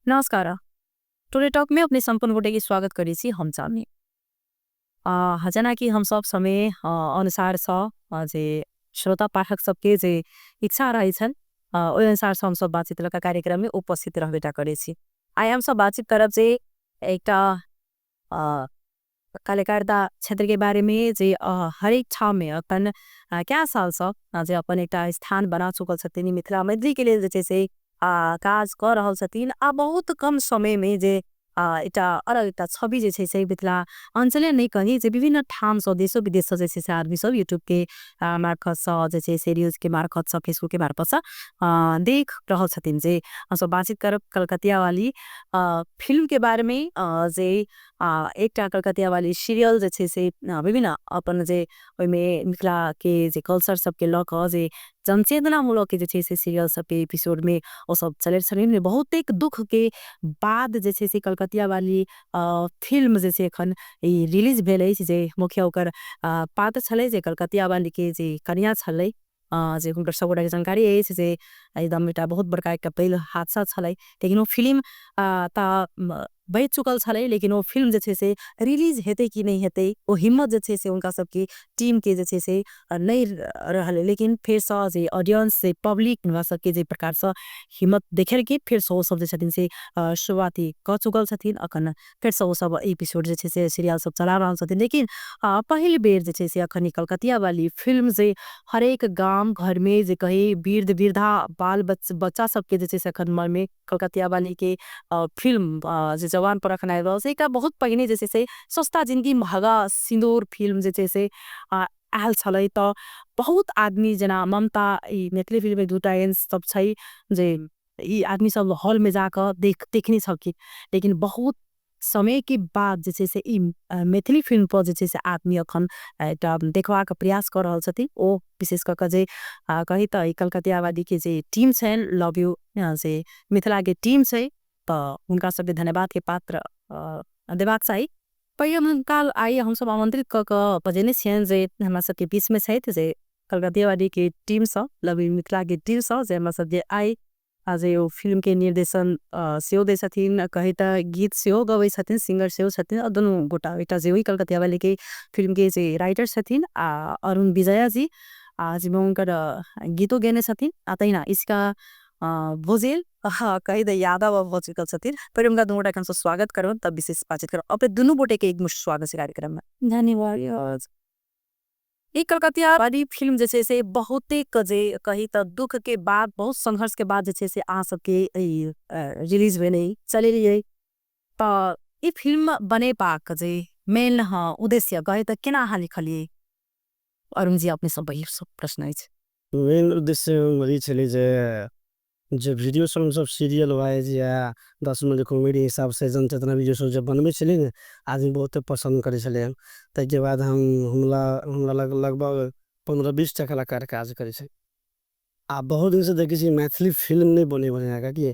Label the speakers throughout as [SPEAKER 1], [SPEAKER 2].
[SPEAKER 1] नमस्कार। Today talk में अपने संपूर्ण गोटे के स्वागत करै छी। हम चांदनी जेना कि हम सब समय अनुसार सँ जे श्रोता पाठक सबके जे इच्छा रहै छन ओहि अनुसार से हम सब बातचीत लका कार्यक्रम में उपस्थित रहबेटा करै छी। आइ हम सब बातचीत करब जे एकटा कलाकारिता क्षेत्र के बारे में जे हरेक ठाम में अपन क्या साल सँ जे अपन एकटा स्थान बना चुकल छथिन, मिथिला मैथिली के लेल जे से काज कर रहल छथिन आ बहुत कम समय में जे एकटा अलग एकटा छवि जे छै से मिथिला अंचले नहीं कही जे विभिन्न ठाम सँ देशो विदेश सँ जे छै से आदमी सब यूट्यूब के मार्फत सँ जे छै से रील्स के मार्फत सँ फेसबुक के मार्फत सँ देख रहल छथिन। जे हम सब बातचीत करब कलकतिया वाली फिल्म के बारे में जे एकटा कलकतिया वाली सीरियल जे छै से विभिन्न अपन जे ओहिमे मिथिला के जे कल्चर सबके लऽ कऽ जे जनचेतनामूलक के जे छै से सीरियल सबके एपिसोड में ओ सब चलै छथिन। बहुत एक दुख के बाद जे छै से कलकतिया वाली फिल्म जे छै एखन रिलीज भेल अछि जे मुख्य ओकर पात्र छलै जे कलकतिया वाली के जे कन्या छलै जे हुनकर सब गोटा के जानकारी अछि जे एकदम एकटा बहुत बड़का एकटा पैघ हादसा छलै, लेकिन ओ फिल्म तऽ बचि चुकल छलै, लेकिन ओ फिल्म जे छै से रिलीज हेतै कि नहि हेतै ओ हिम्मत जे छै से हुनका सबके टीम के जे छै से नहि रहलै, लेकिन फेरसँ जे ऑडियंस जे पब्लिक हुनका सबके जे प्रकारसँ हिम्मत देखेलखिन फेरसँ ओ सब जे छथिन से शुरुआती कऽ चुकल छथिन। अखन फेरसँ ओ सब एपिसोड जे छै से सीरियल सब चला रहल छथिन, लेकिन पहिल बेर जे छै से अखन कलकतिया वाली फिल्म जे हरेक गाम घर में जे कही वृद्ध वृद्धा बाल बच्चा सबके जे छै से अखन मन में कलकतिया वाली के फिल्म जे जवान पर अखन आबि रहल छै। एकटा बहुत पहिने जे छै से सस्ता जिंदगी महगा सिंदूर फिल्म जे छै से आयल छलै तऽ बहुत आदमी जेना ममता ई मैथिली फिल्म में दूटा एहन सब छै जे ई आदमी सब हॉल में जाकऽ देखने छलखिन, लेकिन बहुत समय के बाद जे छै से ई मैथिली फिल्म पर जे छै से आदमी अखन एकटा देखबाक प्रयास कऽ रहल छथिन। ओ विशेष कऽ कऽ जे कही तऽ ई कलकतिया वाली के जे टीम छनि, लव यू से मिथिला के टीम छै, तऽ हुनका सबके धन्यवाद के पात्र देबाक चाही। पहिल काल आइ हमसब आमंत्रित कऽ कऽ बजेने छियनि जे हमरा सबके बीच में छथि जे कलकतिया वाली के टीम सँ, लव यू मिथिला के टीम सँ, जे हमरा सबके आइ जे ओ फिल्म के निर्देशन सेहो दै छथिन, कही तऽ गीत सेहो गबै छथिन, सिंगर सेहो छथिन, आ दुनू गोटा एकटा जे ओहि कलकतिया वाली के फिल्म के जे राइटर छथिन आ अरुण विजया जी जाहिमे हुनकर गीतो गेने छथिन, आ तहिना इसका भोजेल कही तऽ यादव भऽ चुकल छथिन। पहिले हुनका दुनू गोटा के हमसब स्वागत करब तब विशेष बातचीत करब। अपने दुनू गोटे के एकमुश्त स्वागत छै कार्यक्रम में।
[SPEAKER 2] धन्यवाद।
[SPEAKER 1] ई कलकतिया वाली फिल्म जे छै से बहुतेक जे कही तऽ दुख के बाद बहुत संघर्ष के बाद जे छै से अहाँ सबके रिलीज भेलै चलेलियै, तऽ ई फिल्म बनेबाक जे मेन उद्देश्य कही तऽ केना अहाँ लिखलियै? अरुण जी अपने सब वही सब प्रश्न अछि।
[SPEAKER 3] मेन उद्देश्य वही छलै जे वीडियो सब सब सीरियल वाइज या 10 मिनट कॉमेडी हिसाब से जनचेतना वीडियो सब जब बनबै छलियै ने, आदमी बहुते पसन्द करै छलै। ताहिके बाद हम हमरा लग लगभग 15-20 टा कलाकार काज करै छै आ बहुत दिनसँ देखै छियै मैथिली फिल्म नहि बनै बढ़िआँ कि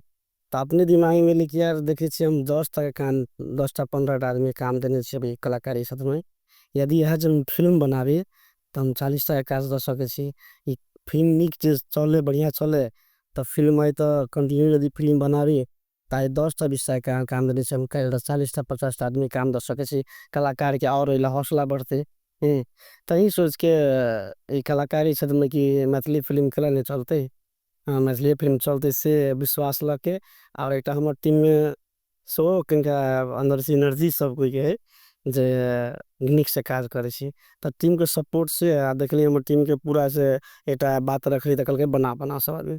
[SPEAKER 3] तऽ अपने दिमागमे एलै कि यार देखै छियै हम 10 टा काम 10 टा 15 टा आदमी काम देने छियै अभी कलाकारी क्षेत्रमे, यदि इएह जब फिल्म बनाबी तऽ हम 40 टाके काज दऽ सकै छी। ई फिल्म नीक जे चलै बढ़िआँ चलै तऽ फिल्म अइ तऽ कंटिन्यू यदि फिल्म बनाबी तऽ आइ 10 टा 20 टाके काम देने छी हम, काल्हि 40 टा 50 टा आदमी काम दऽ सकै छी, कलाकारके आओर ओहि लए हौसला बढ़तै। तही सोचिके ई कलाकारी क्षेत्रमे कि मैथिली फिल्म केना नहि चलतै, मैथिली फिल्म चलतै से विश्वास लऽ के। आओर एकटा हमर टीममे सेहो कनिका अन्दरसँ एनर्जी सब कोइके हइ जे नीकसँ काज करै छी, तऽ टीमके सपोर्ट से आ देखलियै हमर टीमके पूरा से एकटा बात रखली तऽ कहलकै बना बना सब आदमी,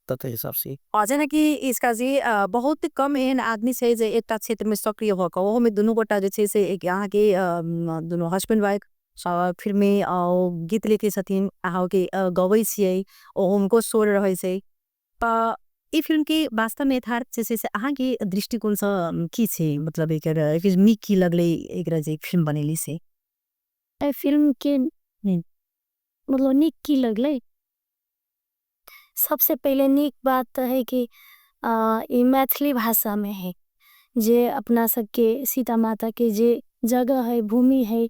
[SPEAKER 3] तऽ ताहि हिसाबसँ।
[SPEAKER 1] जेनाकि इसका जी बहुत कम एहन आदमी छै जे एकटा क्षेत्रमे सक्रिय भऽ कऽ ओहोमे दुनू गोटा जे छै से अहाँके दुनू हस्बैंड वाइफ फिल्ममे गीत लिखै छथिन, अहाँके गबै छियै, ओ हुनको स्वर रहै छै, तऽ ई फिल्म के वास्तवमे यथार्थ जे छै से अहाँके दृष्टिकोणसँ की छै, मतलब एकर नीक की लगलै एकरा जे फिल्म बनेली से?
[SPEAKER 2] एहि फिल्म के मतलब नीक की लगलै, सबसे पहले नीक बात तो है कि ई मैथिली भाषा में है, जे अपना सबके सीता माता के जे जगह है भूमि है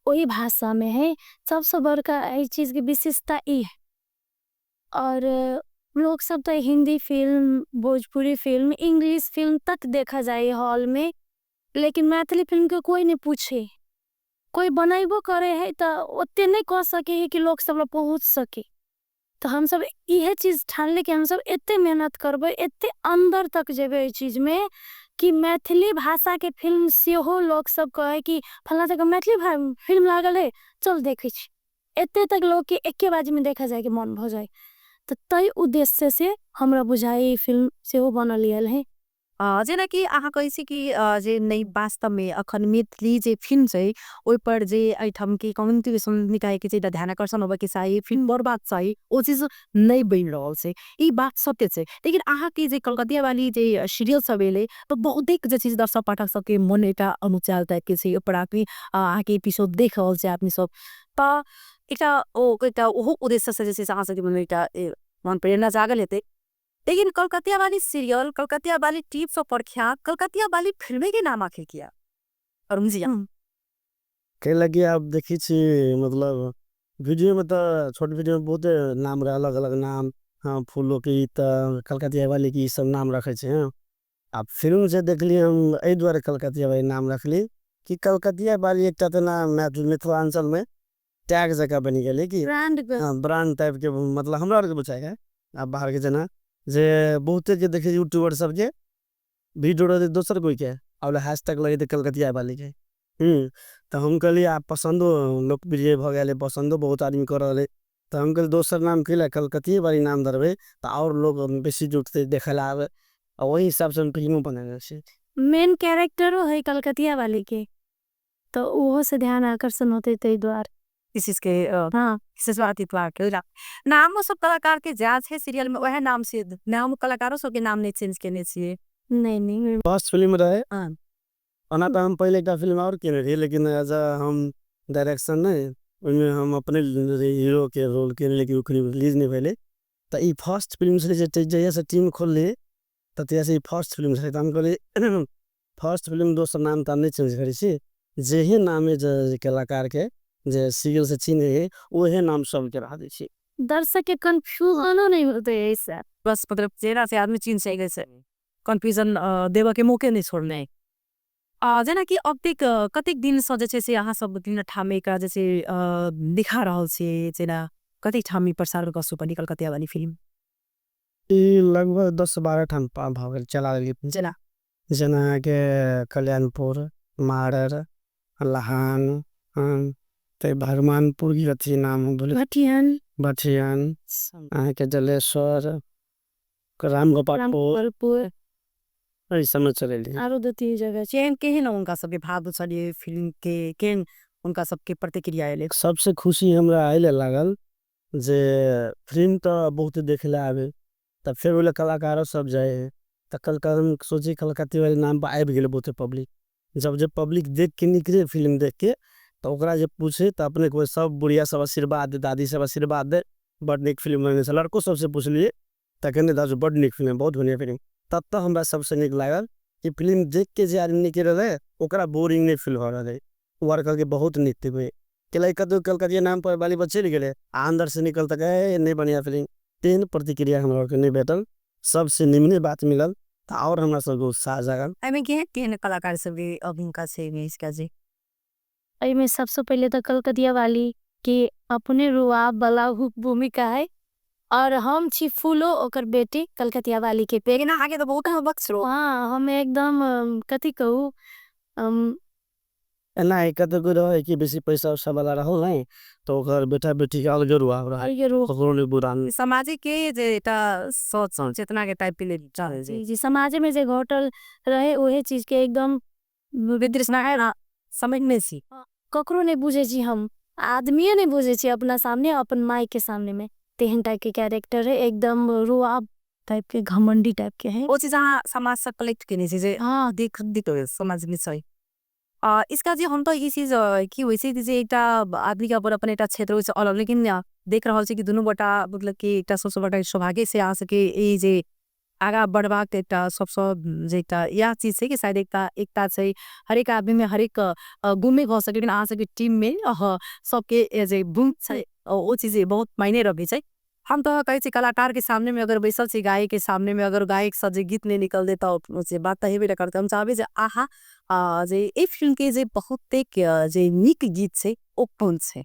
[SPEAKER 2] वही भाषा में है, सबसे बड़का एहि चीज़ के विशेषता ई है। और लोक सब तऽ Hindi film, Bhojpuri film, English film तक देखा जाए हॉल में, लेकिन मैथिली फिल्म के कोई नहीं पूछे। कोई बनैबो करे है तो ओते नहीं कह सके है कि लोग सब पहुँच सके। तो हम सब यह चीज ठान ले कि हम सब इतने मेहनत करबे, इतने अंदर तक जेबे इस चीज में कि मैथिली भाषा के फिल्म सेहो लोग सब कहे कि फलाना जगह मैथिली फिल्म लागल है, चल देखे छी। इतने तक लोग के एके बाजी में देखा जाए कि मन भ जाए। तो तय उद्देश्य से हमरा बुझाई फिल्म सेहो बनल गेल है।
[SPEAKER 1] जेना कि अहाँ कहै छी कि जे नहीं वास्तव में अखन मैथिली जे फिल्म छै ओहि पर जे एहिठाम के कम्युनिकेशन निकाय के जे ध्यानाकर्षण होबे के चाही, फिल्म बढ़बाक चाही, ओ चीज नहीं बनि रहल छै, ई बात सत्य छै। लेकिन अहाँ के जे कलकतिया वाली जे सीरियल सब एलै तो बहुतेक जे चीज दर्शक पाठक सबके मन एकटा अनुचाल टाइप के छै, ओहि पर आदमी अहाँ के एपिसोड देख रहल छै आदमी सब, तऽ एकटा ओ एकटा ओहो उद्देश्य से जे छै से अहाँ सबके मन में एकटा मन प्रेरणा जागल हेतै। लेकिन कलकतिया वाली सीरियल, कलकतिया वाली टीप सब पर ख्यात, कलकतिया वाली फिल्मे के नाम आखिर किया? अरुण जी।
[SPEAKER 3] कहे लगी आप देखी छी, मतलब वीडियो में तो छोट वीडियो में बहुत नाम रहे, अलग अलग नाम, हाँ, फूलों की तो कलकतिया वाली की सब नाम रखे छे, हाँ। आप फिल्म से देख लिए हम एहि दुआरे कलकतिया वाली नाम रखली कि कलकतिया वाली एक तो नाम मिथिलांचल में टैग जगह बनी गेलै कि
[SPEAKER 2] ब्रांड के।
[SPEAKER 3] हाँ, ब्रांड टाइप के, मतलब हमरा आरके बुझाइ है। आप बाहर के जना जे बहुते के देखे यूट्यूबर सब के वीडियो रहते दोसर कोई के और हैशटैग लगे थे कलकतिया वाली के। तो हम कहलिए आप पसंदो लोकप्रिय भ गेलै, पसंदो बहुत आदमी कर रहे, तो हम कहलिए दोसर नाम के लिए कलकतिया वाली नाम धरबे तो और लोग बेसी जुटते देखे ला आवे, और वही हिसाब से हम फिल्मों बनेने छी।
[SPEAKER 2] मेन कैरेक्टरो है कलकतिया वाली के, तो वो से ध्यान आकर्षण होते तई द्वार।
[SPEAKER 1] इस चीज के,
[SPEAKER 2] हाँ।
[SPEAKER 1] इस बात इतवार के होला। नामो सब कलाकार के जांच है सीरियल में, वह नाम से नाम कलाकारों सब के नाम नहीं चेंज करने चाहिए।
[SPEAKER 2] नहीं, नहीं, नहीं।
[SPEAKER 3] फर्स्ट फिल्म रहे।
[SPEAKER 1] हाँ।
[SPEAKER 3] ओना तो हम पहले एक फिल्म और किए रहे, लेकिन एज अ हम डायरेक्शन नहीं, उनमें हम अपने हीरो के रोल के, लेकिन वो फिल्म रिलीज नहीं भले। तो ये फर्स्ट फिल्म से जैसे से टीम खोल लिए, तो जैसे ये फर्स्ट फिल्म से, तो हम कहले, फर्स्ट फिल्म दोसर नाम तो नहीं चेंज करी छी, जे ही नाम है जे कलाकार के, जे सीरियल से चिन्ह है, वही नाम सबके रह दै छी।
[SPEAKER 2] दर्शक के कंफ्यूजन नहीं होते ऐसा।
[SPEAKER 1] बस मतलब चेहरा से आदमी चिन्ह सकै छै, कंफ्यूजन देवा के मौके नहीं छोड़ने। जेना कि अब तक कतेक दिन से जे छै से अहाँ सब दिन ठामे एकरा जे छै दिखा रहल छी, जेना कतेक ठाम प्रसारण कऽ सुपनी कलकतिया वाली फिल्म?
[SPEAKER 3] ई लगभग 10-12 ठाम भऽ गेल, चला देलियै।
[SPEAKER 1] जेना?
[SPEAKER 3] जेना के कल्याणपुर, मारर, लहान, हाँ, ते भगवानपुर की अथी नाम बोले।
[SPEAKER 2] भटियन।
[SPEAKER 3] भटियन, अहाँ के जलेश्वर, रामगोपालपुर।
[SPEAKER 2] रामगोपालपुर।
[SPEAKER 3] एहि सब में चलेलियै।
[SPEAKER 2] आरो 2-3 जगह।
[SPEAKER 1] चेन केहन उनका सबके भाव छलियै फिल्म के, केहन उनका सबके प्रतिक्रिया एलै?
[SPEAKER 3] सबसे खुशी हमरा एहिले लागल जे फिल्म तऽ बहुत देखे ला आबे, तब फेर ओहि कलाकारो सब जाए, तऽ कल सोची कलकतिया वाली नाम पर आबि गेलै बहुते पब्लिक। जब जे पब्लिक देख के निकले फिल्म देख के, तऽ ओकरा जे पूछे तऽ अपने कोई सब बुढ़िया सब आशीर्वाद दे, दादी सब आशीर्वाद दे, बड़ नीक फिल्म बनेने छै। लड़को सबसे पूछलियै तऽ कहने दादू बड़ नीक फिल्म, बहुत बढ़िया फिल्म। तब तऽ हमरा सबसे नीक लागल कि फिल्म देख के जे आदमी निकल रहलै ओकरा बोरिंग नहीं फील हो रहलै, ओ आर कहलकै बहुत नीक फिल्म। कैला कतहु कलकतिया नाम पर बाली बच्चे चलि गेलै आ अन्दर से निकल तक ए नहीं बढ़िया फिल्म, तेहन प्रतिक्रिया हमरा आरके नहीं भेटल, सबसे निमने बात मिलल तऽ आओर हमरा सबके उत्साह जागल।
[SPEAKER 1] एहिमे केहन केहन कलाकार सबके भूमिका छै एहिमे इसका जे?
[SPEAKER 2] एहिमे सबसे पहिले तऽ कलकतिया वाली के अपने रुआब वाला भूमिका है, और हम छी फूलो ओकर बेटी कलकतिया वाली के।
[SPEAKER 1] लेकिन आगे तो बहुत हम बक्स रो।
[SPEAKER 2] हाँ, हम एकदम कथी कहू,
[SPEAKER 3] एना है, कतहु कोइ रहै कि बेसी पैसा उसा वाला रहल नहीं, तो ओकर बेटा बेटी के अलगे रुआब रहै।
[SPEAKER 2] अलगे रुआब।
[SPEAKER 3] ककरो नहीं बुरा नहीं।
[SPEAKER 1] समाज के जे एकटा सोच चेतना के टाइप के लेल चलै छै।
[SPEAKER 2] जी, जी, समाज में जे घटल रहे ओहे चीज के एकदम
[SPEAKER 1] वितृष्णा है ना, समझ में सी।
[SPEAKER 2] हाँ, ककरो नहीं बुझे छी हम, आदमिये नहीं बुझे छी अपना सामने, अपन माई के सामने में। तेहन टाइप के कैरेक्टर है, एकदम रुआब टाइप के, घमंडी टाइप के है।
[SPEAKER 1] ओ चीज अहाँ समाज से कलेक्ट केने छी जे,
[SPEAKER 2] हाँ।
[SPEAKER 1] देख, देख, समाज में छै। इसका जे हम तो ई चीज, की होइ छै जे एकटा आदमी के अपन अपन एकटा क्षेत्र होइ छै अलग, लेकिन देख रहल छी कि दुनू गोटा मतलब कि एकटा सबसँ बड़का सौभाग्य से अहाँ सबके ई जे आगाँ बढ़बाक एकटा सबसँ जे एकटा इएह चीज छै कि शायद एकता छै हरेक आदमी में, हरेक, गुण भऽ सकै, लेकिन अहाँ सबके टीम में, सबके जे गुण छै, ओ चीज बहुत मायने रखै छै। हम तऽ कहै छी कलाकार के सामने में अगर बैसल छी, गायक के सामने में अगर गायक से जे गीत नहीं निकल दे तो से बात तऽ हेबे न करते। हम चाहबे जे आहा जे ए फिल्म के जे बहुते जे नीक गीत छै ओ कोन छै?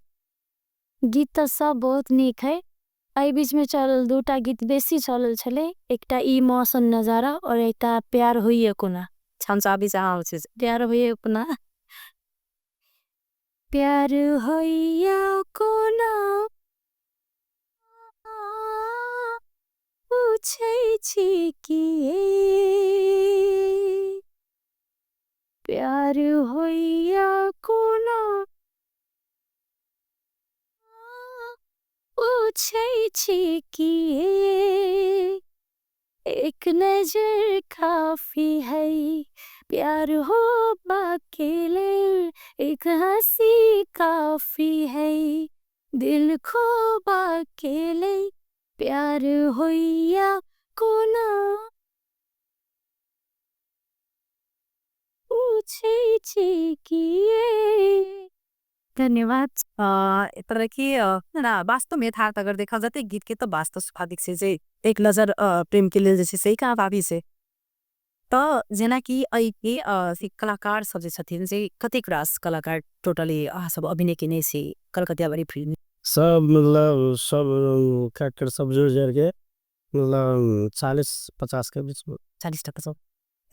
[SPEAKER 2] गीत तऽ सब बहुत नीक है। एहि बीच में चलल दूटा गीत बेसी चलल छलै, एकटा ई मौसम नजारा और एकटा प्यार होइए कोना।
[SPEAKER 1] हम चाहबे जे अहाँ छै
[SPEAKER 2] प्यार होइए कोना, प्यार होइए कोना पूछै छी किए, प्यार होइए कोना पूछै छी किए, एक नजर काफी है प्यार हो बाके लेल, एक हंसी काफी है दिल खोबा के लेल, प्यार होइया कोना पूछै छी किए।
[SPEAKER 1] धन्यवाद। तरह की ना वास्तव में यथार्थ अगर देखा जाए गीत के तो वास्तव स्वाभाविक से जे एक नजर प्रेम के लिए जैसे सही कहा भाभी से तो जेना कि के कलाकार सब जे छथिन जे कतेक रास कलाकार टोटली सब अभिनय केने से कलकतिया वाली फिल्म
[SPEAKER 3] सब मतलब सब कैरेक्टर सब जोड़ जोड़ के मतलब 40-50 के बीच में।
[SPEAKER 1] 40-50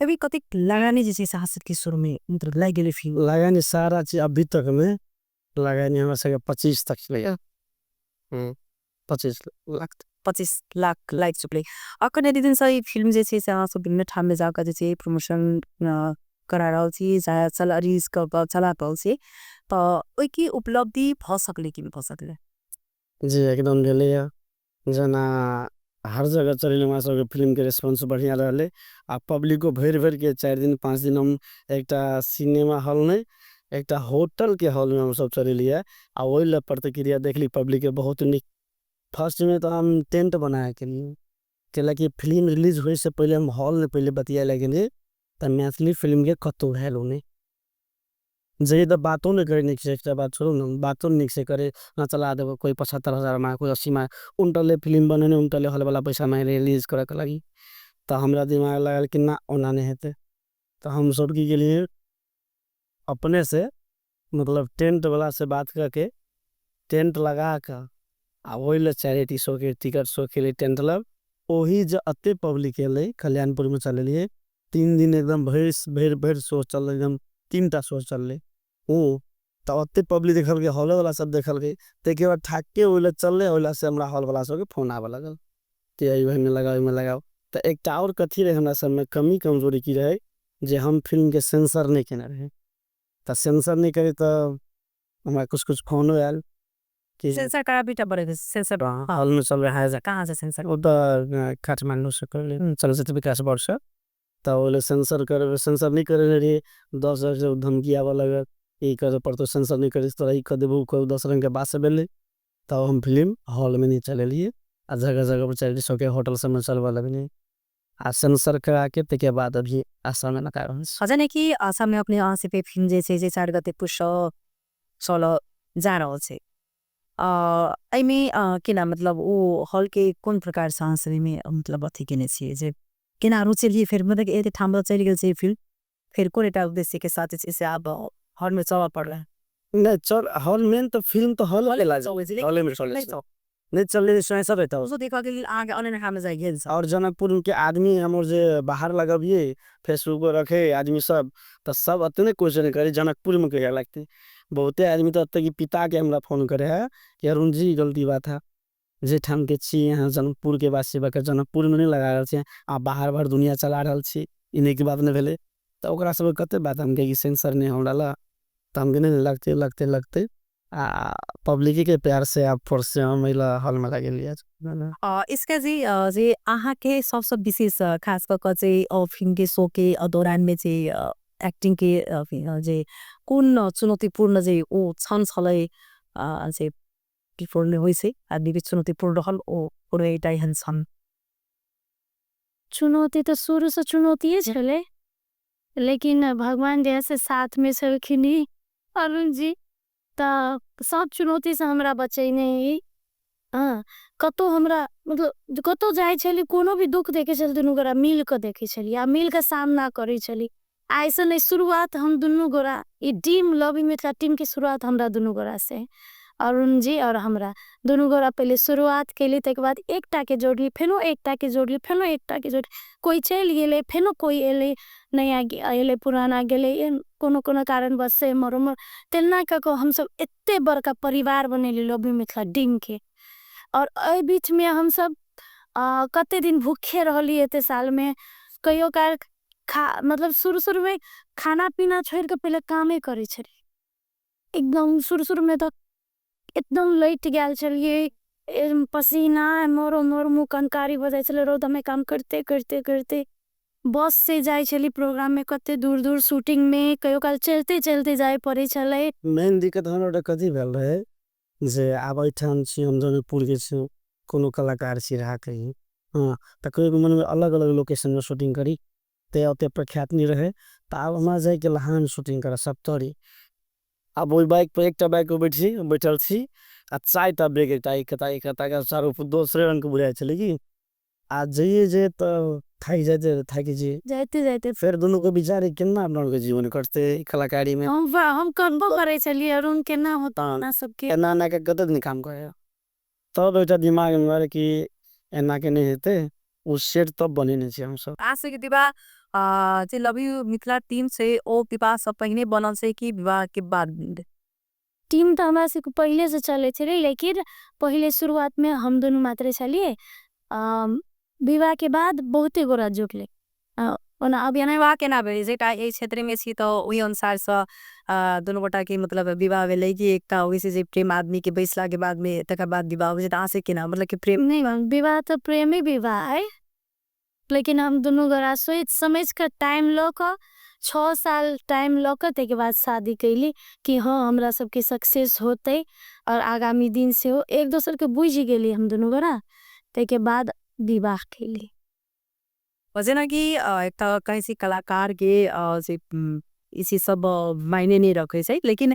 [SPEAKER 1] अभी कतेक लगानी जैसे साहस के शुरू में मतलब लाग गेलै फिल्म?
[SPEAKER 3] लगानी सारा चीज अभी तक में लगानी हमरा सबके 25 तक चलैया। 25 लाख।
[SPEAKER 1] 25 लाख लाग चुकलै। अखन यदि दिन से फिल्म जे छै से अहाँ सब विभिन्न ठाम में जाकर जे छै प्रमोशन करा रहल छी, चाहे चला रिलीज कर चला रहल छी, तो ओइ की उपलब्धि भ सकलै कि नहीं भ सकलै?
[SPEAKER 3] जी एकदम भेलैया। जना हर जगह चलेलै हमरा सबके फिल्म के रिस्पॉन्स बढ़िया रहलै आ पब्लिको भरि भरि के 4 दिन 5 दिन हम एकटा सिनेमा हॉल नहीं एकटा होटल के हॉल में हम सब चलेलियै आ ओहि लए प्रतिक्रिया देखली पब्लिक के बहुत नीक। फर्स्ट में तो हम टेंट बनाए के लिए, कैलाकि फिल्म रिलीज होए से पहले हम हॉल में पहले बतिया लगे तो मैथिली फिल्म के कतौ वैल्यू नहीं। जे तो बातों नहीं करे निक से, एकटा बात छोड़ू ना, बातों निक से करे ना चला देबो कोई 75,000 में कोई 80 में उनटले फिल्म बने उनटले हॉल वाला पैसा में रिलीज करे के लगी। तो हमरा दिमाग लागल कि ना ओना नहीं हेतै, तो हम सब की के लिए अपने से मतलब टेंट वाला से बात करके टेंट लगा कर आ ओहि ले चैरिटी शो के टिकट शो के लिए टेंट लग ओही जे अते पब्लिक एलै कल्याणपुर में चलेलियै 3 दिन एकदम भरि भरि भरि शो चललै, एकदम 3टा शो चललै ओ तो अते पब्लिक देखलकै, हॉल वाला सब देखलकै। ताहिके बाद ठाके ओहि ले चललै, ओहि ले से हमरा हॉल वाला सबके फोन आबऽ लगल कि एहिमे लगाओ एहिमे लगाओ। तऽ एकटा आओर कथी रहै हमरा सबमे कमी कमजोरी की रहै जे हम फिल्मके सेंसर नहि केने रही, तऽ सेंसर नहि करी तऽ हमरा कुछ कुछ फोनो आयल कि
[SPEAKER 1] सेंसर कराबी टा बड़े सेंसर
[SPEAKER 3] हॉल में चल रहा है।
[SPEAKER 1] कहाँ से सेंसर?
[SPEAKER 3] ओ तऽ काठमांडू से कर चलचित्र विकास बोर्ड से। तऽ ओहि सेंसर कर सेंसर नहीं करे रहिए, 10 से धमकी आबऽ लगल ई करे पड़तौ सेंसर नहीं करे तोरा ई कऽ देबौ कऽ 10 रंग के बात से भेलै। तब हम फिल्म हॉल में नहीं चलेलियै आ जगह जगह पर चैरिटी शो के होटल सब में चलबऽ लगलियै आ सेंसर करा के ताहिके बाद अभी आसाम में लगा रहल छी।
[SPEAKER 1] जाने कि आसाम में अपने अहाँ से फिल्म जे छै जे 4 गते पुष 16 जा रहल छै, एहिमे केना मतलब ओ हॉल के कोन प्रकार से अहाँ सब एहिमे मतलब अथी केने छियै जे केना रुचि फेर मतलब एते ठाम चलि गेल छै फिल्म, फेर कोन एकटा उद्देश्य के साथ जे छै से आब हॉल में चलऽ पड़लै?
[SPEAKER 3] नहीं चल हॉल में तो फिल्म तो हॉल वाले हॉल में चलै छै, नहीं चलले समय सब रहता
[SPEAKER 1] उसको देखा के लिए आगे अन्य ठाम में जाय गेल छै।
[SPEAKER 3] और जनकपुर के आदमी हमर जे बाहर लगबिए फेसबुक पर रखे आदमी सब तो सब अतने क्वेश्चन करे जनकपुर में कहिया लगते। बहुते आदमी तो अतने कि पिता के हमरा फोन करे है कि अरुण जी गलती बात है जे ठाम के छी यहाँ जनकपुर के वासी बकर जनकपुर में नहीं लगा रहल छी आ बाहर बाहर दुनिया चला रहल छी इन्हीं के बात नहीं भेलै। तो ओकरा सब कते बात हम के कि सेंसर नहीं हमरा ला तो हम के नहीं लगते लगते लगते आ पब्लिक के प्यार से आप फोर्स से हम महिला हॉल में लगे लिया।
[SPEAKER 1] इसका जी जे अहाँ के सबसे विशेष खास कऽ के जे फिल्म के शो के दौरान में जे एक्टिंग के जे कोन चुनौतीपूर्ण जे ओ क्षण छलै जे बिफोर होइ छै आदमी के चुनौतीपूर्ण रहल ओ कोनो एकटा एहन क्षण?
[SPEAKER 2] चुनौती तो शुरू से चुनौती छलै, लेकिन भगवान जैसे साथ में छलखिन अरुण जी तो सब चुनौती से हमरा बचैने ही। हँ, कतहु हमरा मतलब कतहु जाइ छली, कोनो भी दुःख देखै छली, दुनू गोरा मिल कऽ देखै छली आ मिल कऽ सामना करै छली। आइसँ नहि, शुरुआत हम दुनू गोरा ई टीम लव you Mithila टीमके शुरुआत हमरा दुनू गोरा से, अरुण जी आओर हमरा दुनू गोरा पहिले शुरुआत केली। ताहिके बाद एकटाके जोड़ली, फेनो एकटाके जोड़ली, फेनो एकटाके जोड़ली। कोइ चलि गेलै, फेनो कोइ एलै, नया एलै, पुराना गेलै, कोनो कोनो कारणवश से एम्हर ओम्हर तेना कऽ कऽ हमसब एते बड़का परिवार बनेली लव you Mithila टीमके। आओर एहि बीचमे हमसब कते दिन भूखे रहली। एते सालमे कहियो काल खा मतलब शुरू शुरूमे खाना पीना छोड़िकऽ पहिले कामे करै छलियै एकदम। शुरू शुरूमे तऽ एकदम लटि गेल छलियै, पसीना एम्हर ओम्हर, मुँह कनकारी भऽ जाइ छलै रौदामे काम करिते करिते करिते। बस से जाइ छली प्रोग्राममे कते दूर दूर, शूटिंगमे कहियो काल चलिते चलिते जाय पड़ै छलै।
[SPEAKER 3] मेन दिक्कत हमरा ओतऽ कथी भेल रहै जे आब एहिठाम छी, हम जनकपुरके छी, कोनो कलाकार छी रहा कहीं, हँ, तऽ कहियो मनमे अलग अलग लोकेशनमे शूटिंग करी तऽ ओतेक प्रख्यात नहि रहै। तऽ आब हमरा जाइके लहान शूटिंग करऽ सप्तरी। आब ओहि बाइकपर एकटा बाइकपर बैठ छी बैठल छी आ 4टा ब्रेक, एकटा एक कता एक कता चारू दोसरे रङ्गके बुझाइ छलै कि आ जइए जे तऽ थाकि जाइते थाकि जइए
[SPEAKER 2] जाइते जाइते।
[SPEAKER 3] फेर दुनूके विचार केना अपना आरके जीवन कटतै कलाकारीमे।
[SPEAKER 2] हम करबो करै छलियै, अरुण केना होतै अपना सबके,
[SPEAKER 3] एना एना के कते दिन काम करे। तब एकटा दिमागमे भेल कि एना के नहि हेतै, ओ सेट तब बनेने छियै हमसब।
[SPEAKER 1] अहाँ सबके विवाह जे लव you Mithila team छै ओ विवाह से पहिने बनल छै कि विवाह के बाद?
[SPEAKER 2] टीम तऽ हमरा सबके पहिलेसँ चलै छलै, लेकिन पहिले शुरुआतमे हम दुनू मात्रे छलियै। विवाहके बाद बहुते गोरा जुटलै। ओना अभी
[SPEAKER 1] विवाह केना भेलै? जे एहि क्षेत्रमे छी तऽ ओहि अनुसारसँ दुनू गोटाके मतलब विवाह भेलै कि एकटा होइ छै जे प्रेम आदमीके बैसलाके बादमे तकर बाद विवाह होइ छै, तऽ अहाँ से केना मतलब कि प्रेम?
[SPEAKER 2] नहि, विवाह तऽ प्रेमी विवाह अइ, लेकिन हम दुनू गोरा सोचि समझि कऽ टाइम लऽ कऽ 6 साल टाइम लऽ कऽ ताहिके बाद शादी कयली कि हँ हमरा सबके सक्सेस होतै आओर आगामी दिन सेहो एक दोसरके बुझि गेली हम दुनू गोरा, ताहिके बाद विवाह कयली।
[SPEAKER 1] जेनाकि एकटा कहै छी कलाकारके जे ई चीज सब मायने नहि रखै छै, लेकिन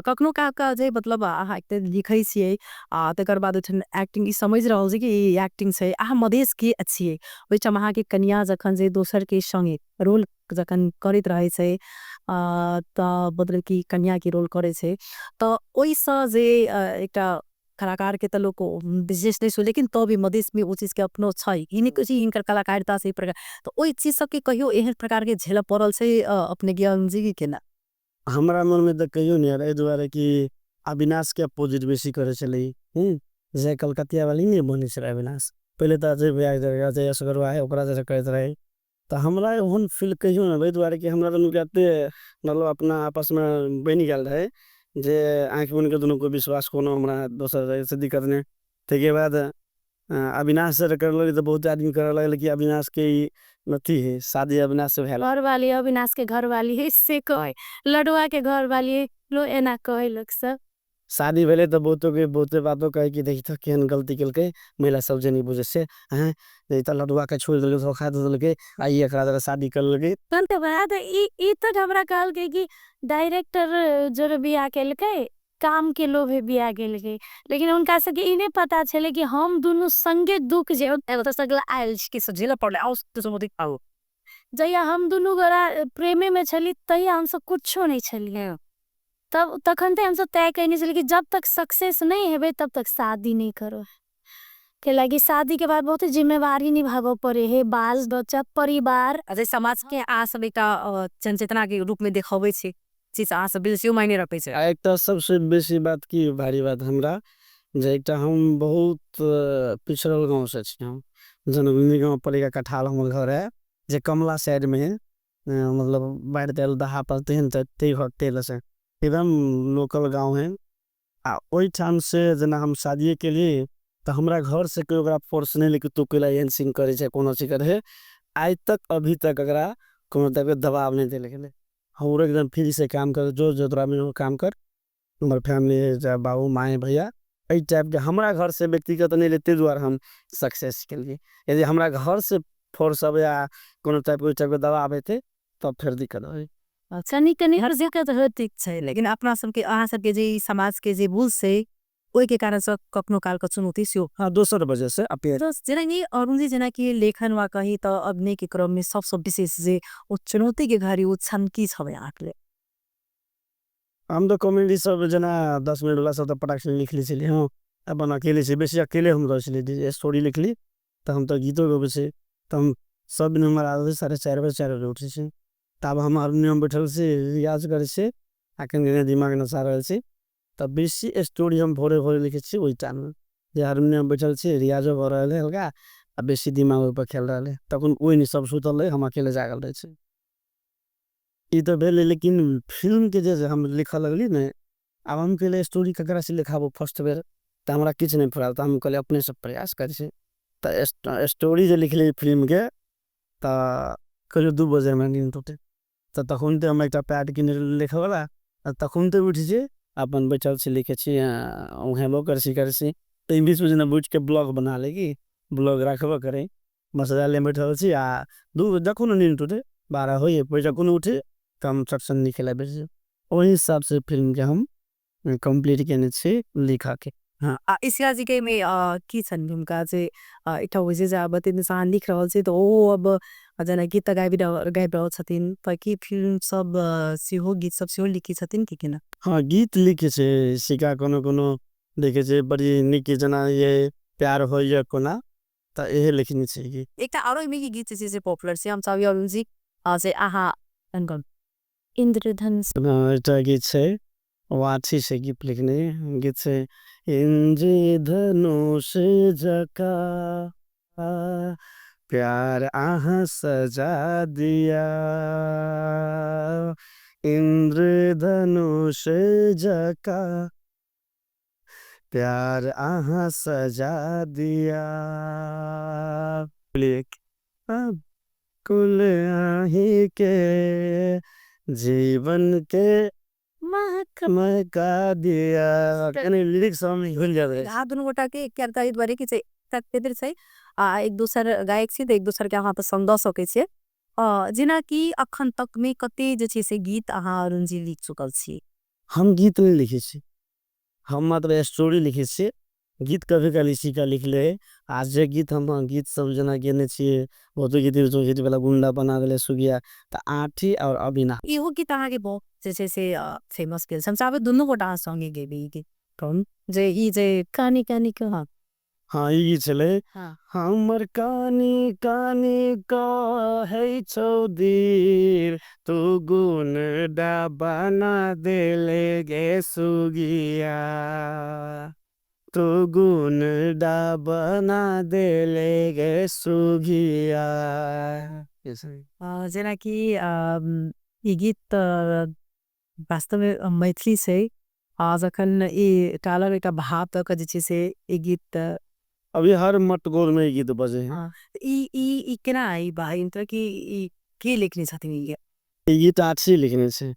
[SPEAKER 1] कखनो काल के जे मतलब अहाँ एक लिखै छियै आ तकर बाद एक्टिंग ई समझि रहल छी कि ई एक्टिंग छै, अहाँ मधेशके छियै, ओहिठाम अहाँके कनिया जखन जे दोसरके संगे रोल जखन करैत रहै छै तऽ मतलब कि कनियाके रोल करै छै तऽ ओहिसँ जे एकटा कलाकार के तऽ लोक विशेष नहि सोच, लेकिन तो भी मधेशमे ओ चीजके अपनो छै, ई नहि कहै छी हिनकर कलाकारिता से प्रकार, तऽ ओहि चीज सबके कहियो एहन प्रकारके झेलऽ पड़ल छै अपने ज्ञान जी की केना?
[SPEAKER 3] हमरा मनमे तऽ कहियो नहि आयल, एहि दुआरे कि अविनाशके अपोजिट बेसी करै छलै। जे कलकतिया वाली नहि बनै छलै अविनाश, पहिले तऽ अजय भैया अजय असगरुआ है ओकरा जैसे करैत रहै, तऽ हमरा ओहन फील कहियो नहि, एहि दुआरे कि हमरा दुनूके एतेक मतलब अपना आपसमे बनि गेल रहै जे आँखि मुनिके दुनूके विश्वास, कोनो हमरा दोसर से दिक्कत नहि। ताहिके बाद अविनाश से करऽ लगलै तऽ बहुत आदमी करऽ लगलै कि अविनाशके ई अथी है, शादी अविनाश से भेल,
[SPEAKER 2] घरवाली अविनाश के घरवाली है से कहै, लडुआ के घरवाली है लो, एना कहै लोक सब।
[SPEAKER 3] शादी भेलै तऽ बहुतोके बहुते बातो कहै कि देखी तऽ केहन गलती केलकै, महिला सब जे नहि बुझै से, हँ तऽ लडुआके छोड़ि देलकै, धोखा दऽ देलकै आ ई एकरा जरे शादी कर लेलकै।
[SPEAKER 2] तहन तऽ वएह तऽ ई तक हमरा कहलकै कि डायरेक्टर जोरे बियाह केलकै, काम के लोभे बियाह केलकै, लेकिन हुनका सबके ई नहि पता छलै कि हम दुनू संगे दुःख जे
[SPEAKER 1] आयल छी झेलऽ पड़लै। आउ
[SPEAKER 2] जहिया हम दुनू गोरा प्रेमे में छली तहिया हमसब कुछो नहि छलियै, तब तखन तऽ हमसब तय कयने छलियै कि जब तक सक्सेस नहि हेबै तब तक शादी नहि करबै, कैलाकि शादी के बाद बहुत जिम्मेवारी निभाबऽ पड़े है, बाल बच्चा परिवार।
[SPEAKER 1] जे समाज के अहाँ सब एकटा जनचेतना के रूप में देखबै छी चीज अहाँ सब बेसी मायने रखै छै।
[SPEAKER 3] आ एकटा सबसँ बेसी बात की भारी बात हमरा जे एकटा हम बहुत पिछड़ल गाँवसँ छी, हम जनकपुर गाँव पड़ैया, कठाल हमर घर है जे कमला साइडमे है, मतलब बाढ़ि ताढ़ि दहा पर तेहन तऽ घर तेल से एकदम लोकल गाँव है। आ ओहिठामसँ जेना हम शादिए केलियै तऽ हमरा घरसँ कोइ ओकरा फोर्स नहि लै कि तू कैला एहन सीन करै छै, कोनो चीज करै, आइ तक अभी तक एकरा कोनो टाइपके दबाव नहि देल गेलै। हमरो एकदम फ्रीसँ काम कर, जो जो तोरा मिल काम कर, हमर फैमिली चाहे बाबू माय भैया, एहि टाइपके हमरा घरसँ व्यक्तिगत नहि लै, ताहि दुआरे हम सक्सेस केलियै। यदि हमरा घरसँ फोर्स अबै आ कोनो टाइपके ओहि टाइपके दबाव हेतै तब फेर दिक्कत होइ।
[SPEAKER 1] कनी कनी हर दिक्कत होइत छै, लेकिन अपना सबके अहाँ सबके जे ई समाजके जे बुझ छै ओहिके कारणसँ कखनो कालके चुनौती सेहो।
[SPEAKER 3] हँ, दोसर वजह से अपने
[SPEAKER 1] जेनाकि अरुणजी, जेनाकि लेखन वा कही तऽ अभिनय के क्रम में सबसँ विशेष जे ओ चुनौती के घड़ी ओ क्षण की छलै अहाँके लेल?
[SPEAKER 3] हम तऽ कॉमेडी सब जेना 10 मिनट वाला सब तऽ पटाक से लिख लै छलियै। हँ, अपन अकेले छी, बेसी अकेले हम रहै छलियै। स्टोरी लिखली तऽ हम तऽ गीतो गबै छी, तऽ हम सब दिन हमर आदत 4:30 बजे 4 बजे उठै छी। तब हम हारमोनियम बैठल छी, रियाज करै छी, आ कनि दिमाग नचा रहल छी। तऽ बेसी स्टोरी हम भोरे भोरे लिखै छी ओहि टाइममे, जे हारमोनियम बैठल छी, रियाजो भऽ रहल है हल्का आ बेसी दिमाग ओहिपर खेल रहल है। तखन कोइ नहि, सब सुतल रहै, हम अकेले जागल रहै छी। ई तऽ भेलै। लेकिन फिल्मके जे हम लिखऽ लगली ने, आब हम कहलियै स्टोरी ककरासँ लिखाबू फर्स्ट बेर, तऽ हमरा किछु नहि फुरायल, तऽ हम कहलियै अपनेसँ प्रयास करै छी। तऽ स्टोरी जे लिखलियै फिल्मके, तऽ कहियो 2 बजे हमरा नींद टूटै, तऽ तखन तऽ हम एकटा पैड किने लिखऽवला, आ तखन तऽ उठै छी, अपन बैठल छी, लिखै छी, उहेबो करै छी, करै छी। तऽ ई बीचमे जेना बैठके ब्लॉग बना लै की ब्लॉग राखबो करै, मसदाले बैठल छी, आ 2 बजे जखन नींद टूटे, 12 होइए, जखन उठे तऽ हम चटसन लिखे ला बैठ जाउ। ओहि हिसाबसँ फिल्मके हम कम्प्लीट केने छी लिखऽके।
[SPEAKER 1] हँ, आ इशिया जी के में की छनि भूमिका जे एकटा होइ छै जे आब इंसान लिख रहल छै तऽ ओ अब जेना गीत तऽ गाबि रहल छथिन, तऽ की फिल्म सब सेहो गीत सब सेहो लिखै छथिन की केना?
[SPEAKER 3] हँ, गीत लिखै छै सिका, कोनो कोनो देखै छै बड़ी नीक, जेना ये प्यार होइए कोना, तऽ इहे लिखने छै गीत।
[SPEAKER 1] एकटा आरो एहिमे की गीत जे छै से पॉपुलर छै, हम चाहबै अरुण जी से अहाँ
[SPEAKER 2] इंद्रधनुष।
[SPEAKER 3] एकटा गीत छै वाछी छै, गीत लिखने गीत छै, इंद्रधनुष जकाँ प्यार अहाँ सजा दिया, इंद्रधनुष जकाँ प्यार अहाँ सजा दिया, कुल अहीं के जीवन के महका दिया। कनि लिरिक्स हम भूलि जाइत रहै।
[SPEAKER 1] अहाँ दुनू गोटा के किया तऽ एहि दुआरे कि छै छै आ एक दोसर गायक छी तऽ एक दोसर के अहाँ पसन्द दऽ सकै छियै। जेनाकि अखन तक में कते जे छै से गीत अहाँ अरुण जी लिख चुकल छी?
[SPEAKER 3] हम गीत नहि लिखै छी, हम मात्र स्टोरी लिखै छी। गीत कभी काल इसी का लिख ले, आ जे गीत हम गीत सब जेना गेने छियै, बहुते गीत गीत वाला गुंडा बना देले सुगिया, तऽ आठी और अबिना
[SPEAKER 1] इहो गीत अहाँके बहुत जे छै से फेमस भेल छै। हम चाहबै दुनू गोटा अहाँ संगे गेबै ई गीत, कोन जे ई जे
[SPEAKER 2] कानी कानी के।
[SPEAKER 3] हँ, ई गीत छलै। हमर कानी कानी कहै छौ दिल, तू गुण बना देले गे सुगिया, तू गुण बना देले गे सुगिया।
[SPEAKER 1] जेनाकि ई गीत वास्तवमे मैथिली छै, आ जखन ई टालर एकटा भाव दऽ कऽ जे छै से ई गीत
[SPEAKER 3] अभी हर मटकोर में ई गीत बजे है।
[SPEAKER 1] ई ई ई केना ई भाई कि ई के लिखने छथिन ई गीत?
[SPEAKER 3] ई गीत आठी लिखने छै,